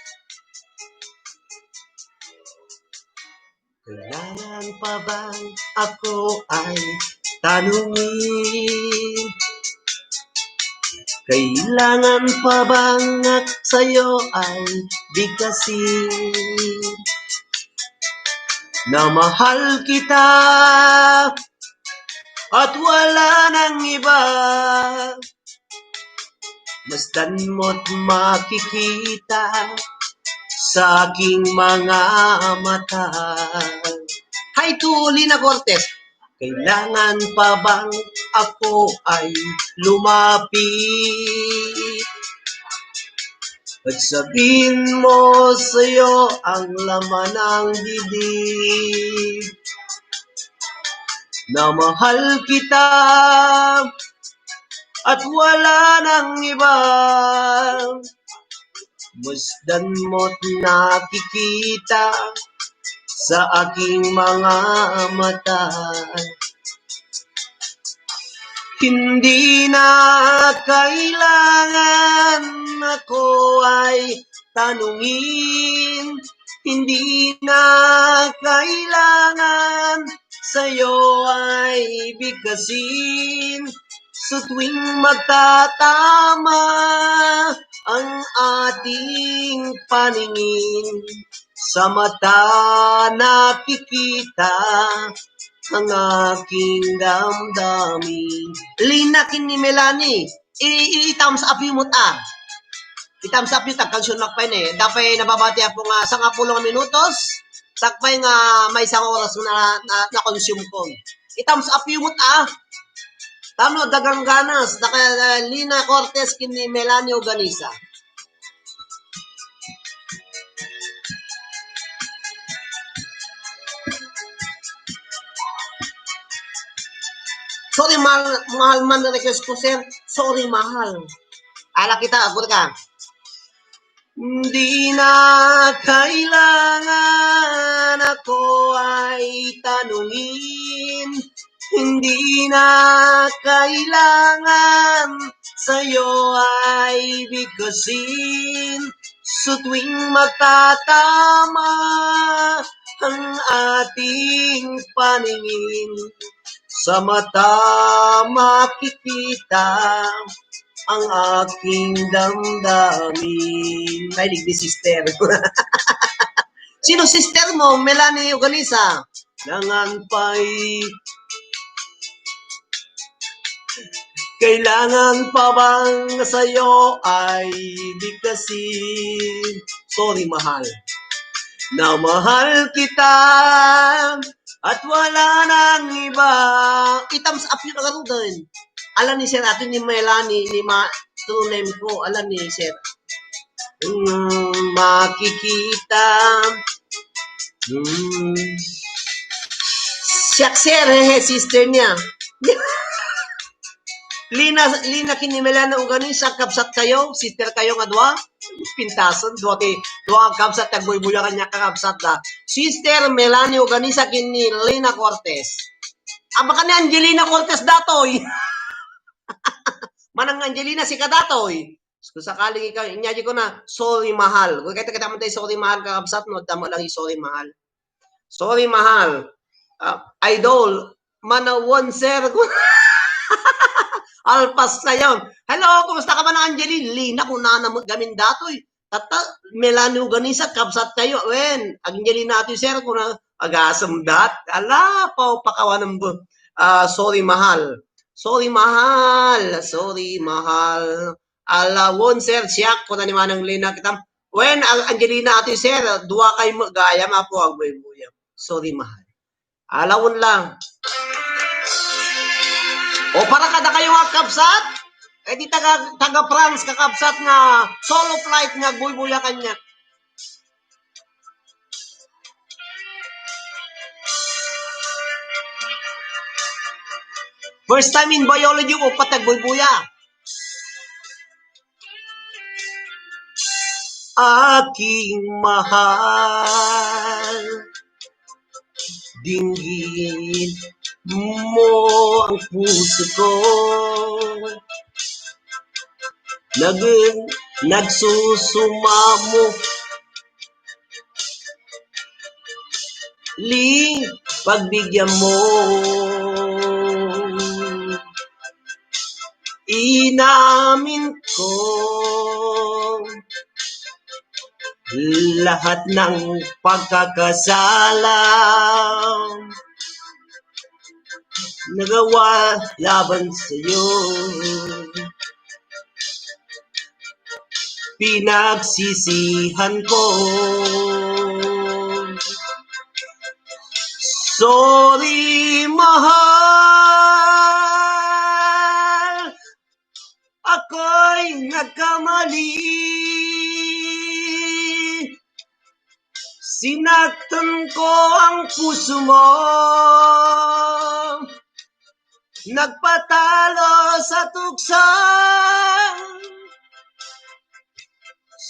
Kailangan pa bang ako ay tanungin? Kailangan pa bang ak-, sa'yo ay bigkasin? Na mahal kita at wala nang iba. Masdan mo't makikita sa aking mga mata. Hi to Lina Cortez. Kailangan pa bang ako ay lumapit at sabihin mo sa'yo ang laman ng dibdib? Na mahal kita at wala nang iba. Masdan mo't nakikita sa aking mga mata. Hindi na kailangan ako ay tanungin. Hindi na kailangan sa'yo ay bigkasin. Sa tuwing magtatama ang ating paningin, sa mata nakikita ang aking damdamin. Lina ken ni Melanie, i-, i-, i-thumbs up yo met, a. I-thumbs up yo ta, kansion makpay ne. Dapay nababati Apo nga sangapulo nga minutos. Sakbay nga maysa nga oras na, na, na-consume ko. I-thumbs up yo met, a. Tapno dagang ganas, daka, Lina Cortez ken ni Melanie Oganisa. Sorry, mahal, mahal man request ko, sir. Sorry, mahal. Ala kita, agor ka. Hindi na kailangan ako ay tanungin. Hindi na kailangan sa'yo ay bigkasin. Sa tuwing magtatama ang ating paningin, sa mata makikita ang aking damdamin. Mahilig ni sister. Sino sister mo? Melanie Oganisa? Langan pa'y kailangan pa bang sa'yo ay bigkasin? Sorry, mahal. Na mahal kita at wala nang iba. I-thumbs up yo na garuden. Ala ni Sir, ato ni Melanie, ni Ma-, true name ko. Ala ni Sir. Mm, makikita. Hmm. Siak, sir, hehe, sister niya. Lina, Lina ken ni Melania Uganisa, kabsat kayo, sister kayo nga dua. Pintason, dua ti, dua kabsat, tagbuybuya kaniak, kakabsat da. Sister Melanie Uganisa ken ni Lina Cortez. Aba, ken ni Angelina Cortez datoy. Manang Angelina, sika datoy. Kung sakaling ikaw, inyadi ko na, sorry, mahal. Kung kita, kita mo tayo, sorry, mahal, kakabsat, no? Tama lang yung sorry, mahal. Sorry, mahal. Ah, idol, manawan, sir. Alpas na yun. Hello, kumusta ka, Manang Angeline? Lina, kung nana mo gamin datoy. Tata, Melanie Uganisa, kabsat kayo. Wen, Angelina ati, sir, kung na, agasem dat. Ala, pau, pakawanan mo. Ah, sorry, mahal. Sorry, mahal. Sorry, mahal. Alawon, sir, siak, kuna ni Manang Lina, kita. Wen, Ang-, Angelina, ati, sir, dua kay mo, gayam, apo, agbuybuya. Sorry, mahal. Alawon lang. O, para kada kayo nga kabsat, eh, di taga, taga France, kakabsat nga solo flight nga agbuybuya kaniak. First time in biology, upat, agbuybuya. Aking mahal, dinggin mo ang puso ko. Nag-, nagsusumamo. Li, pagbigyan mo. Inamin ko lahat ng pagkakasala nagawa laban sa'yo. Pinagsisihan ko. Sorry, mahal. Ako'y nagkamali. Sinaktan ko ang puso mo. Nagpatalo sa tukso.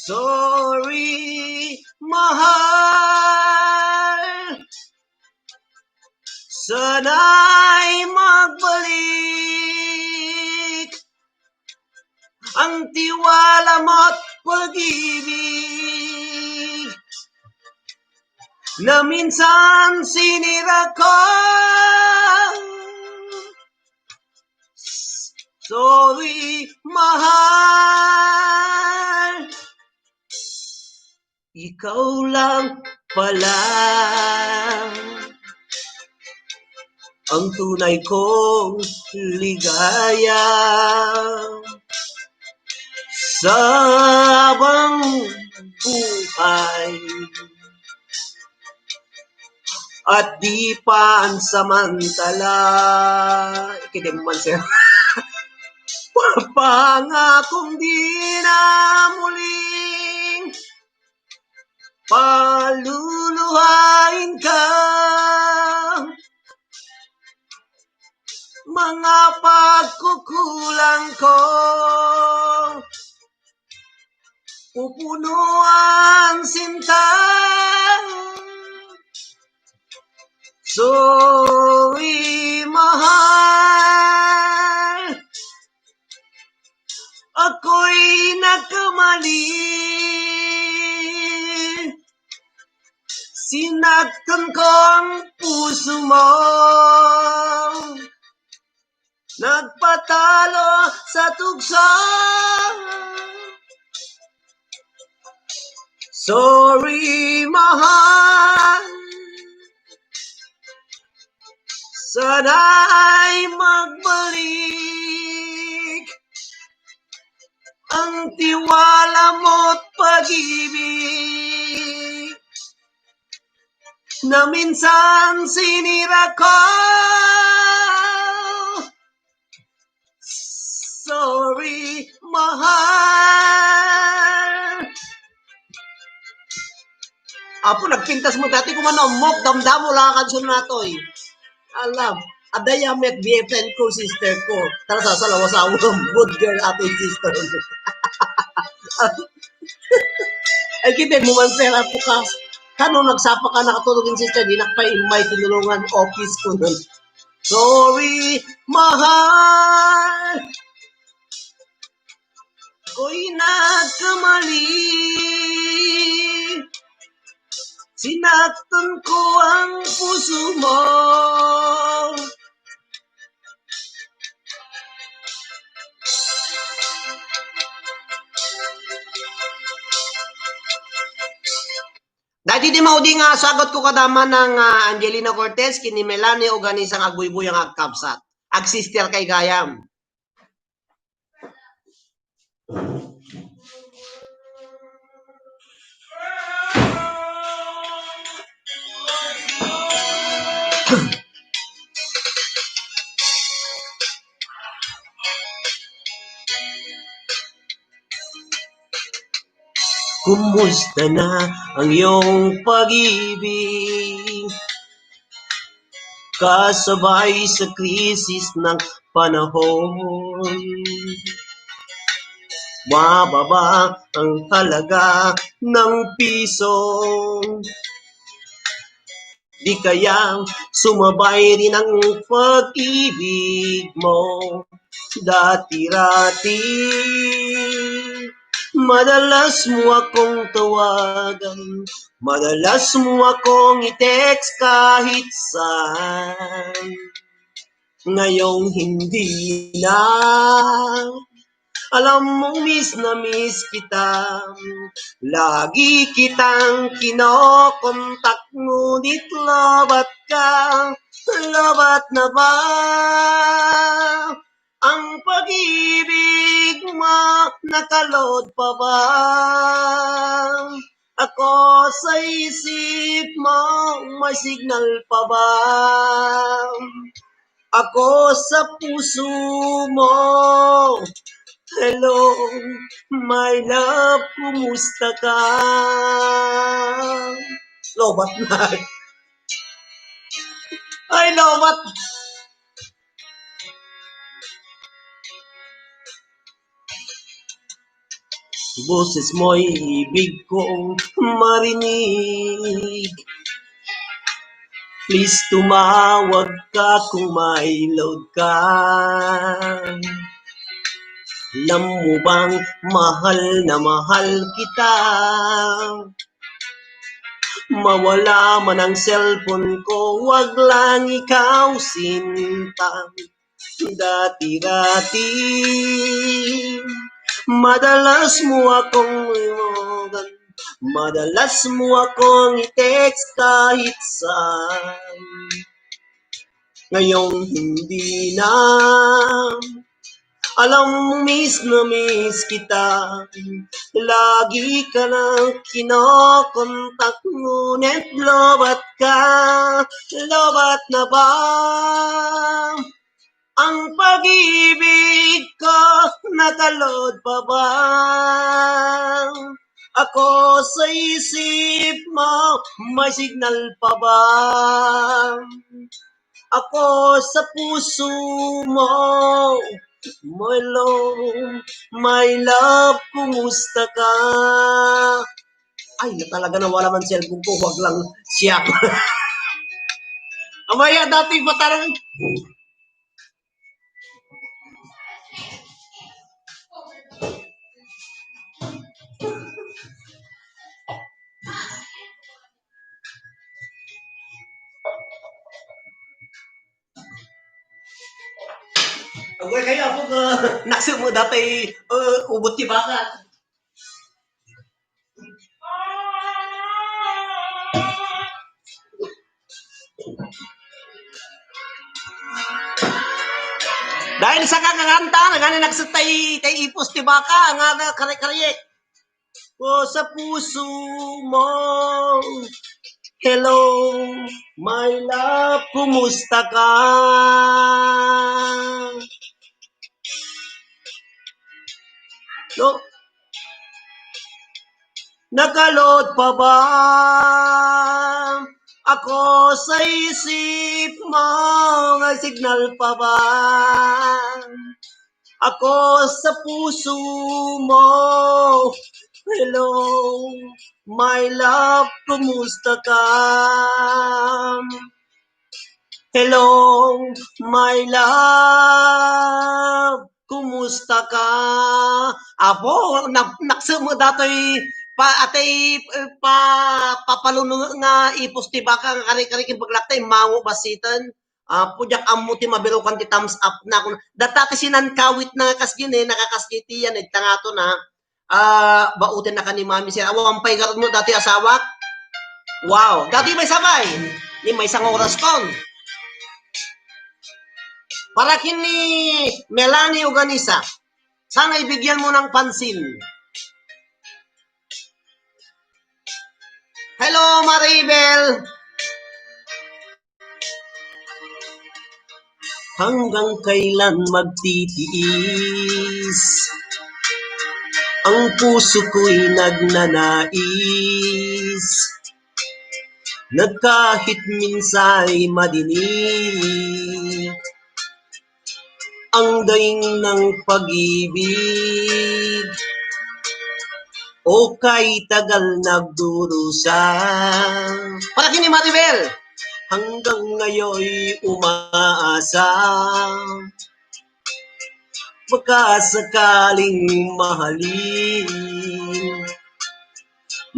Sorry, mahal. Sana'y magbalik ang tiwala mo't pag-ibig na minsan sinira ko. Sorry, mahal. Ikaw lang pala ang tunay kong ligaya sa habang buhay. At di pansamantala, ikidem man, sir. Pangakong di na muling paluluhain ka. Mga pagkukulang ko, pupunuan sinta. Sorry, mahal. Ako'y nagkamali. Sinaktan ko ang puso mo. Nagpatalo sa tukso. Sorry, mahal. Sana'y magbalik ang tiwala mo't pag-ibig na minsan sinira ko. Sorry, mahal. Apo, nagpintas mo dati, kumano, mok, damdamo lang ang kansun natoy. Alam, adda ya met B F N ko, sister ko. Tara, sasalaw-asawa, good girl, ate, sister. Ay, kita mo man, sir, apo ka. Kano nagsapa ka, nakatulog yung sister, di nakapaimmay, tinulungan, office ko nun. Sorry, mahal. Ako'y nagkamali. Sinaktan ko ang puso mo. Dati di maudi nga sagot ko kadama ng, ah, Angelina Cortez, kini Melanie Oganisang agbuybuy ang agkabsat. Agsister kay gayam. Kumusta na ang iyong pag-ibig? Kasabay sa krisis ng panahon, mababa ang halaga ng piso. Di kaya sumabay rin ang pag-ibig mo dati-dati? Madalas mo akong tawagan, madalas mo akong i-text kahit saan. Ngayong hindi na, alam mong miss na miss kita. Lagi kitang kinokontak, ngunit lobat ka. Lobat na ba ang pag-ibig mo? Nakalod pa ba ako sa isip mo? May signal pa ba ako sa puso mo? Hello, my love, kumusta ka? Lobat na. Ay, lobat. Boses mo'y ibig kong marinig. Please, tumawag ka kung may load ka. Alam mo bang mahal na mahal kita? Mawala man ang cellphone ko, wag lang ikaw, sinta. Dati-dati, madalas mo akong iwagan, madalas mo akong i-text kahit saan. Ngayong hindi na, alam mo, miss na miss kita. Lagi ka na kinokontak, ngunit lobat ka. Lobat na ba ang pag-ibig ko? Nakalod pa ba ako sa isip mo? May signal pa ba ako sa puso mo? My love, my love, kumusta ka? Ay, na talaga, nawala man cellphone ko, wag lang siya. Amaya dati pa talaga. Agay kayo, apo, nga naksumo dati, uh, ubot ti baka. Dahil sa kakakanta, nagani nagsat tay, tay ipos ti baka, nga na kare-kare. Ko sa puso mo. Hello, my love, kumusta ka? No? Nakalod pa ba ako sa isip mo? May signal pa ba ako sa puso mo? Hello, my love, kumusta ka? Hello, my love. Kumusta ka? Apo, nak-, naksem datoy pa, atay, eh, pa, papaluno nga ipos ti baka nga kari-kari kin baglak tay mango basiten. Apo, diak ammo ti mabirukan ti thumbs up na. Kun data ti sinankawit na nga kasdi ne, nakakas diay tiyan, eh, tangato na. Ah, bauten na ka ni Mami Sir. Awan pay garud mo dati asawak? Wow. Dati may sabay. Ni may isang oras kon. Para kini Melanie Uganisa. Sana ibigyan mo ng pansin. Hello, Maribel. Hanggang kailan magtitiis? Ang puso ko'y nagnanais na kahit minsa'y madinig ang dayng ng pag-ibig. O kay tagal nagdurusa. Para kini Maribel. Hanggang ngayoy umaasa. Baka sakaling mahalin.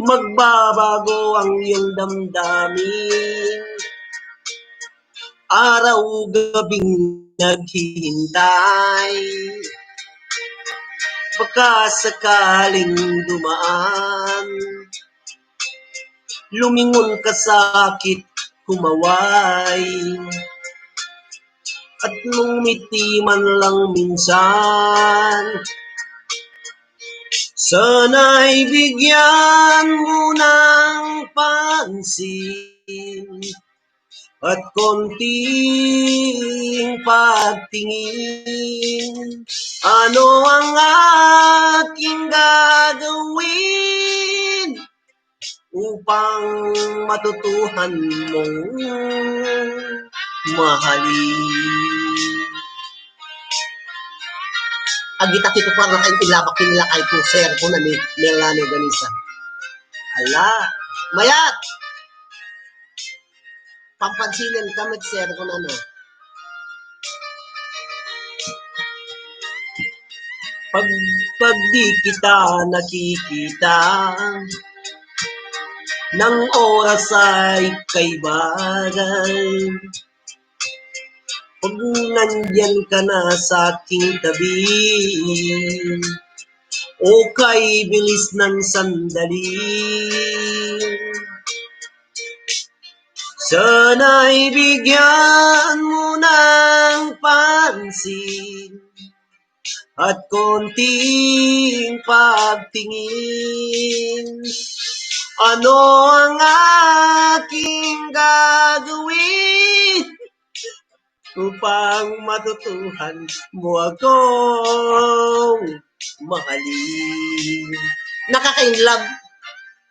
Magbabago ang iyong damdamin. Araw-gabing naghihintay. Baka sakaling dumaan. Lumingon ka sa'kin, kumaway. At ngumiti man lang minsan. Sana'y bigyan mo ng pansin at konting pagtingin. Ano ang aking gagawin upang matutuhan mong mahalin? Agita ti ko para kain ilabak ti nilakay ko, sir, ko na ni Melanie Ganisa. Ala, mayat! Pampansinen ka met, sir, kun ano. Pag, pag di kita nakikita, ng oras ay kay bagay. Pag nandiyan ka na sa aking tabi, o kay bilis ng sandali. Sana'y bigyan mo ng pansin at konting pagtingin. Ano ang aking gagawin upang matutuhan mo akong mahalin? Nakakainlove.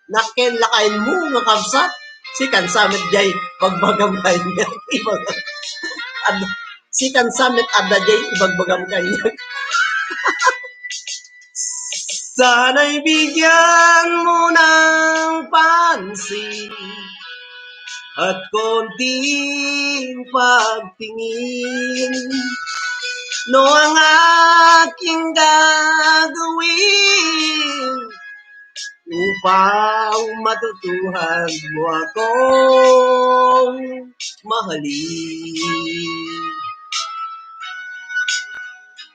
Nakenlakain mo nga kabsat, sikan sa met jay bagbagam kaniak. Ibag-, ad-, sikan sa met adda jay ibagbagam kaniak. Sana'y bigyan mo ng pansin at konting pagtingin. No ang aking gagawin upang matutuhan mo akong mahalin.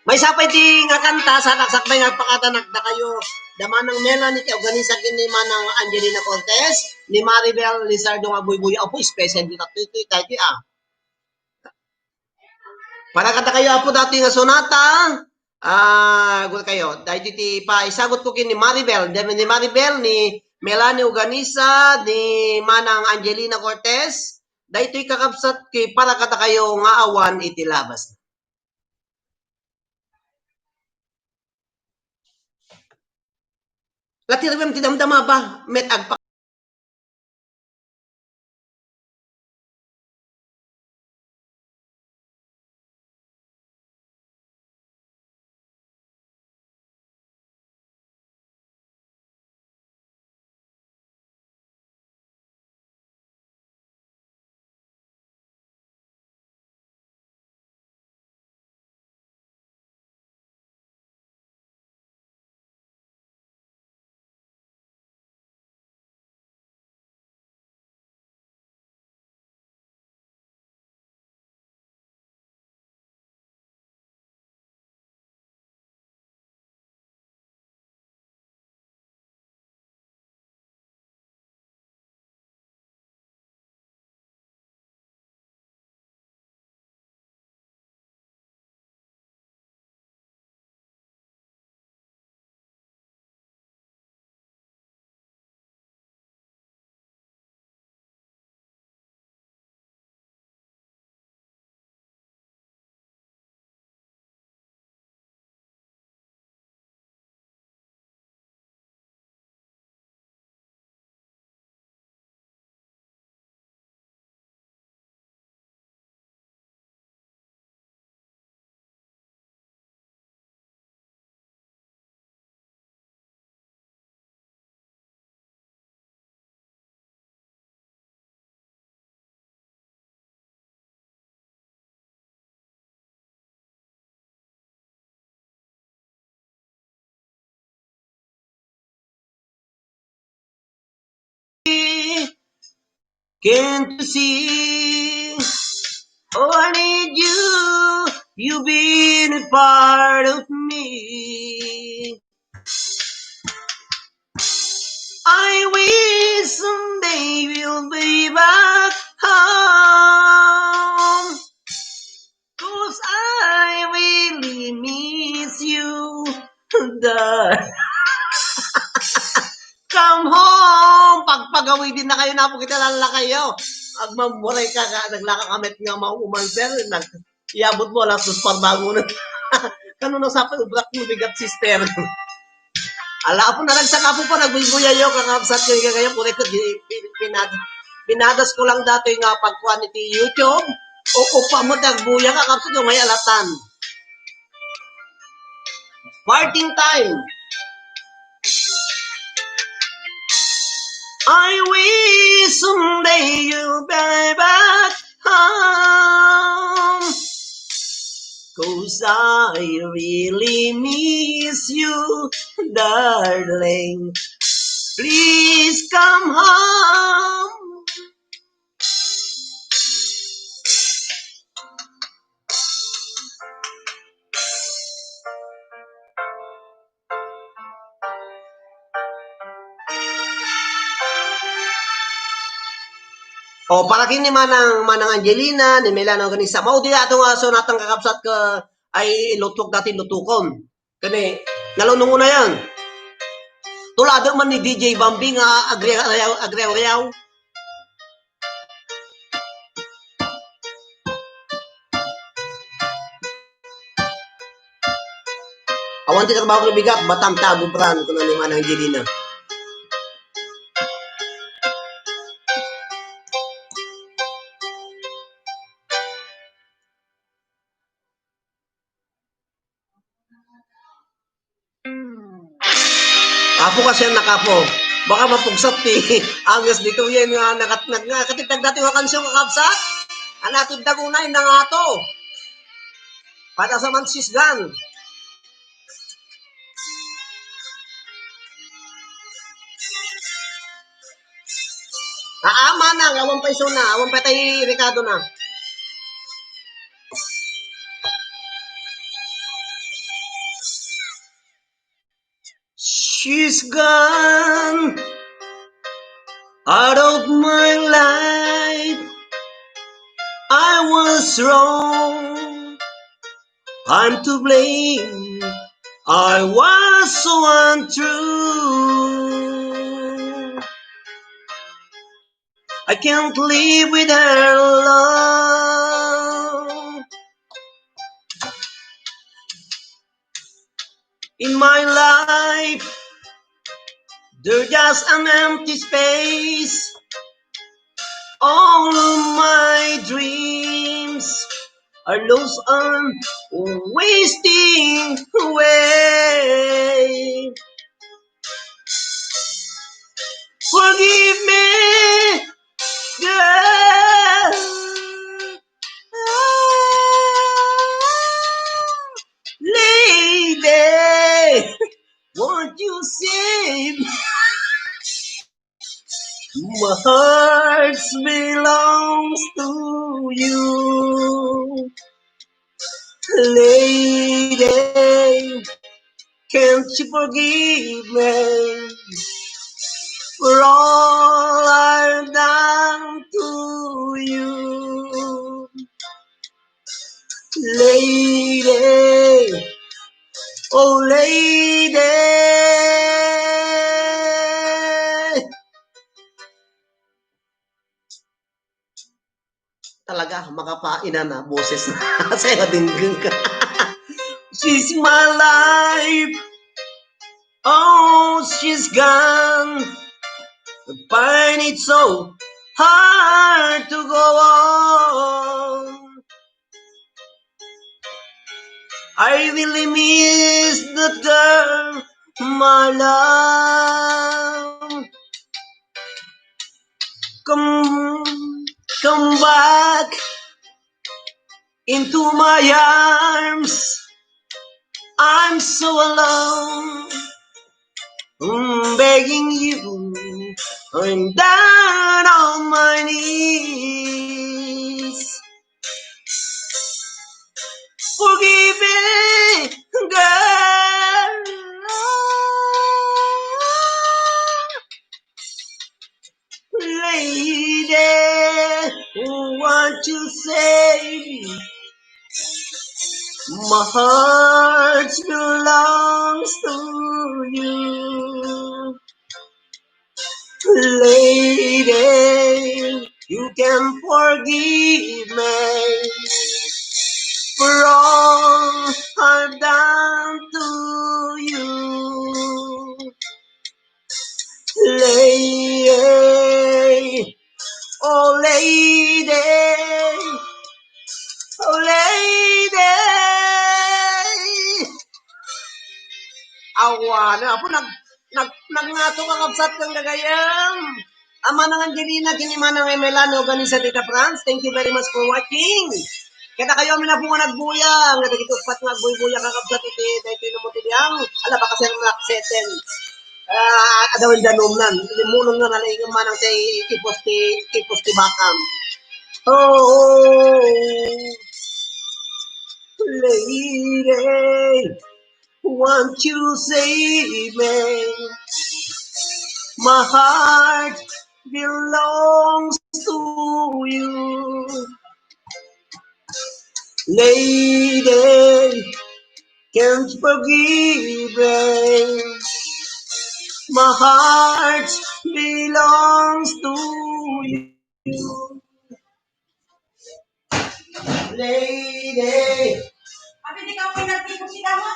Maysa pay ti nga kanta, sa nagsakbay nga pakatanak dakayo. Da Manang Melanie ti organisa ken ni Manang Angelina Cortez, ni Maribel Lizardo nga buybuya. Apo, special di tayo, tayo, tayo, ah. Para kadakayo, Apo, dati nga sonata, ah, gut kayo. Dahil ti paisagot ko ken ni Maribel, ni Maribel, ni Melanie Uganisa, ni Manang Angelina Cortez, daytoy kakabsat ti para kadakayo nga awan iti labas. Latirwem ti damdama ba? Met agpa- Can't you see? Oh, I need you. You've been a part of me. I wish someday you'll be back home. 'Cause I really miss you, dar- Come home! Pagpagawidin na kayo, napo kita lallakayo. Agmamuray ka, ka, naglaka ka met nga mauman, sir. Nag-, iabot mo, alas dos parbangon. Kano na sa pa, ubrak mo, bigat, sister. Ala, apo, naragsak, apo, pa, nagbuybuyayo, kakabsat, kayo, kayo, puro ko, gi-, pi-, pinad-, pinadas ko lang dati nga pagkuan iti YouTube. O, upa mo, dagbuya, kakabsat, yung may alatan. Parting time. I wish someday you'll be back home. 'Cause I really miss you, darling. Please come home. O, para ken ni Manang, Manang Angelina, ni Melano, ken ni Samao, di ato nga sonatang kakabsat ket ay lutok dati lutukon. Kani, nalunong na yan. Tulado man ni D J Bambi nga agriaw-, agriaw-, agriaw-, Awan ti trabaho nga bigat, batam ta agubran, kuna ni Manang Angelina. Apo, kasian na, Apo. Baka mapugsat ti anges dito yan nga nakat-, nag-, nga katitag dati nga kansiyon, kakabsat. Anatid dagunay na nga to. Pada sa man sisgan. Aa, manang, awan pay isuna, awan pay tay rekado na. She's gone out of my life. I was wrong. I'm to blame. I was so untrue. I can't live with her love in my life. There's just an empty space. All my dreams are lost and wasting away. Forgive me, girl. Lady, won't you save me? My heart belongs to you. Lady, can't you forgive me for all I've done to you? Lady, oh lady. Talaga, makapainan a boses. Sa'yo, dingding ka. She's my life. Oh, she's gone. I find it so hard to go on. I really miss that girl, my love. Come, come back into my arms. I'm so alone. I'm begging you, I'm down on my knees. Forgive me, girl. Lady, won't you save me? My heart belongs to you. Lady, you can forgive me for all I've done to you. Lady, oh lady, oh lady. Awan, apo, nag-, nag-, nagngato, kakabsat, ken gagayyem. A Manang Angelina, ken ni Manang Emelano, organisa dita France, thank you very much for watching. Kadakayo amin a pay nga nagbuyang, kadagiti uppat nga agbuybuya, kakabsat, iti daytoy nga multimedia, ala, baka sir, mga seten. Ah, adaw danumnan. Limulong nga nalaingem manang ti ipos ti, ipos ti bakam. Oh, lady, won't you save me? My heart belongs to you. Lady, can't forgive me. My heart belongs to you. Lady. Abi, di ka pa nagtipos si Dama?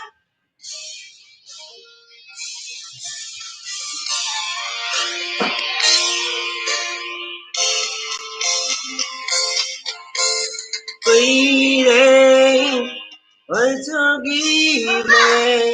Lady, won't you give me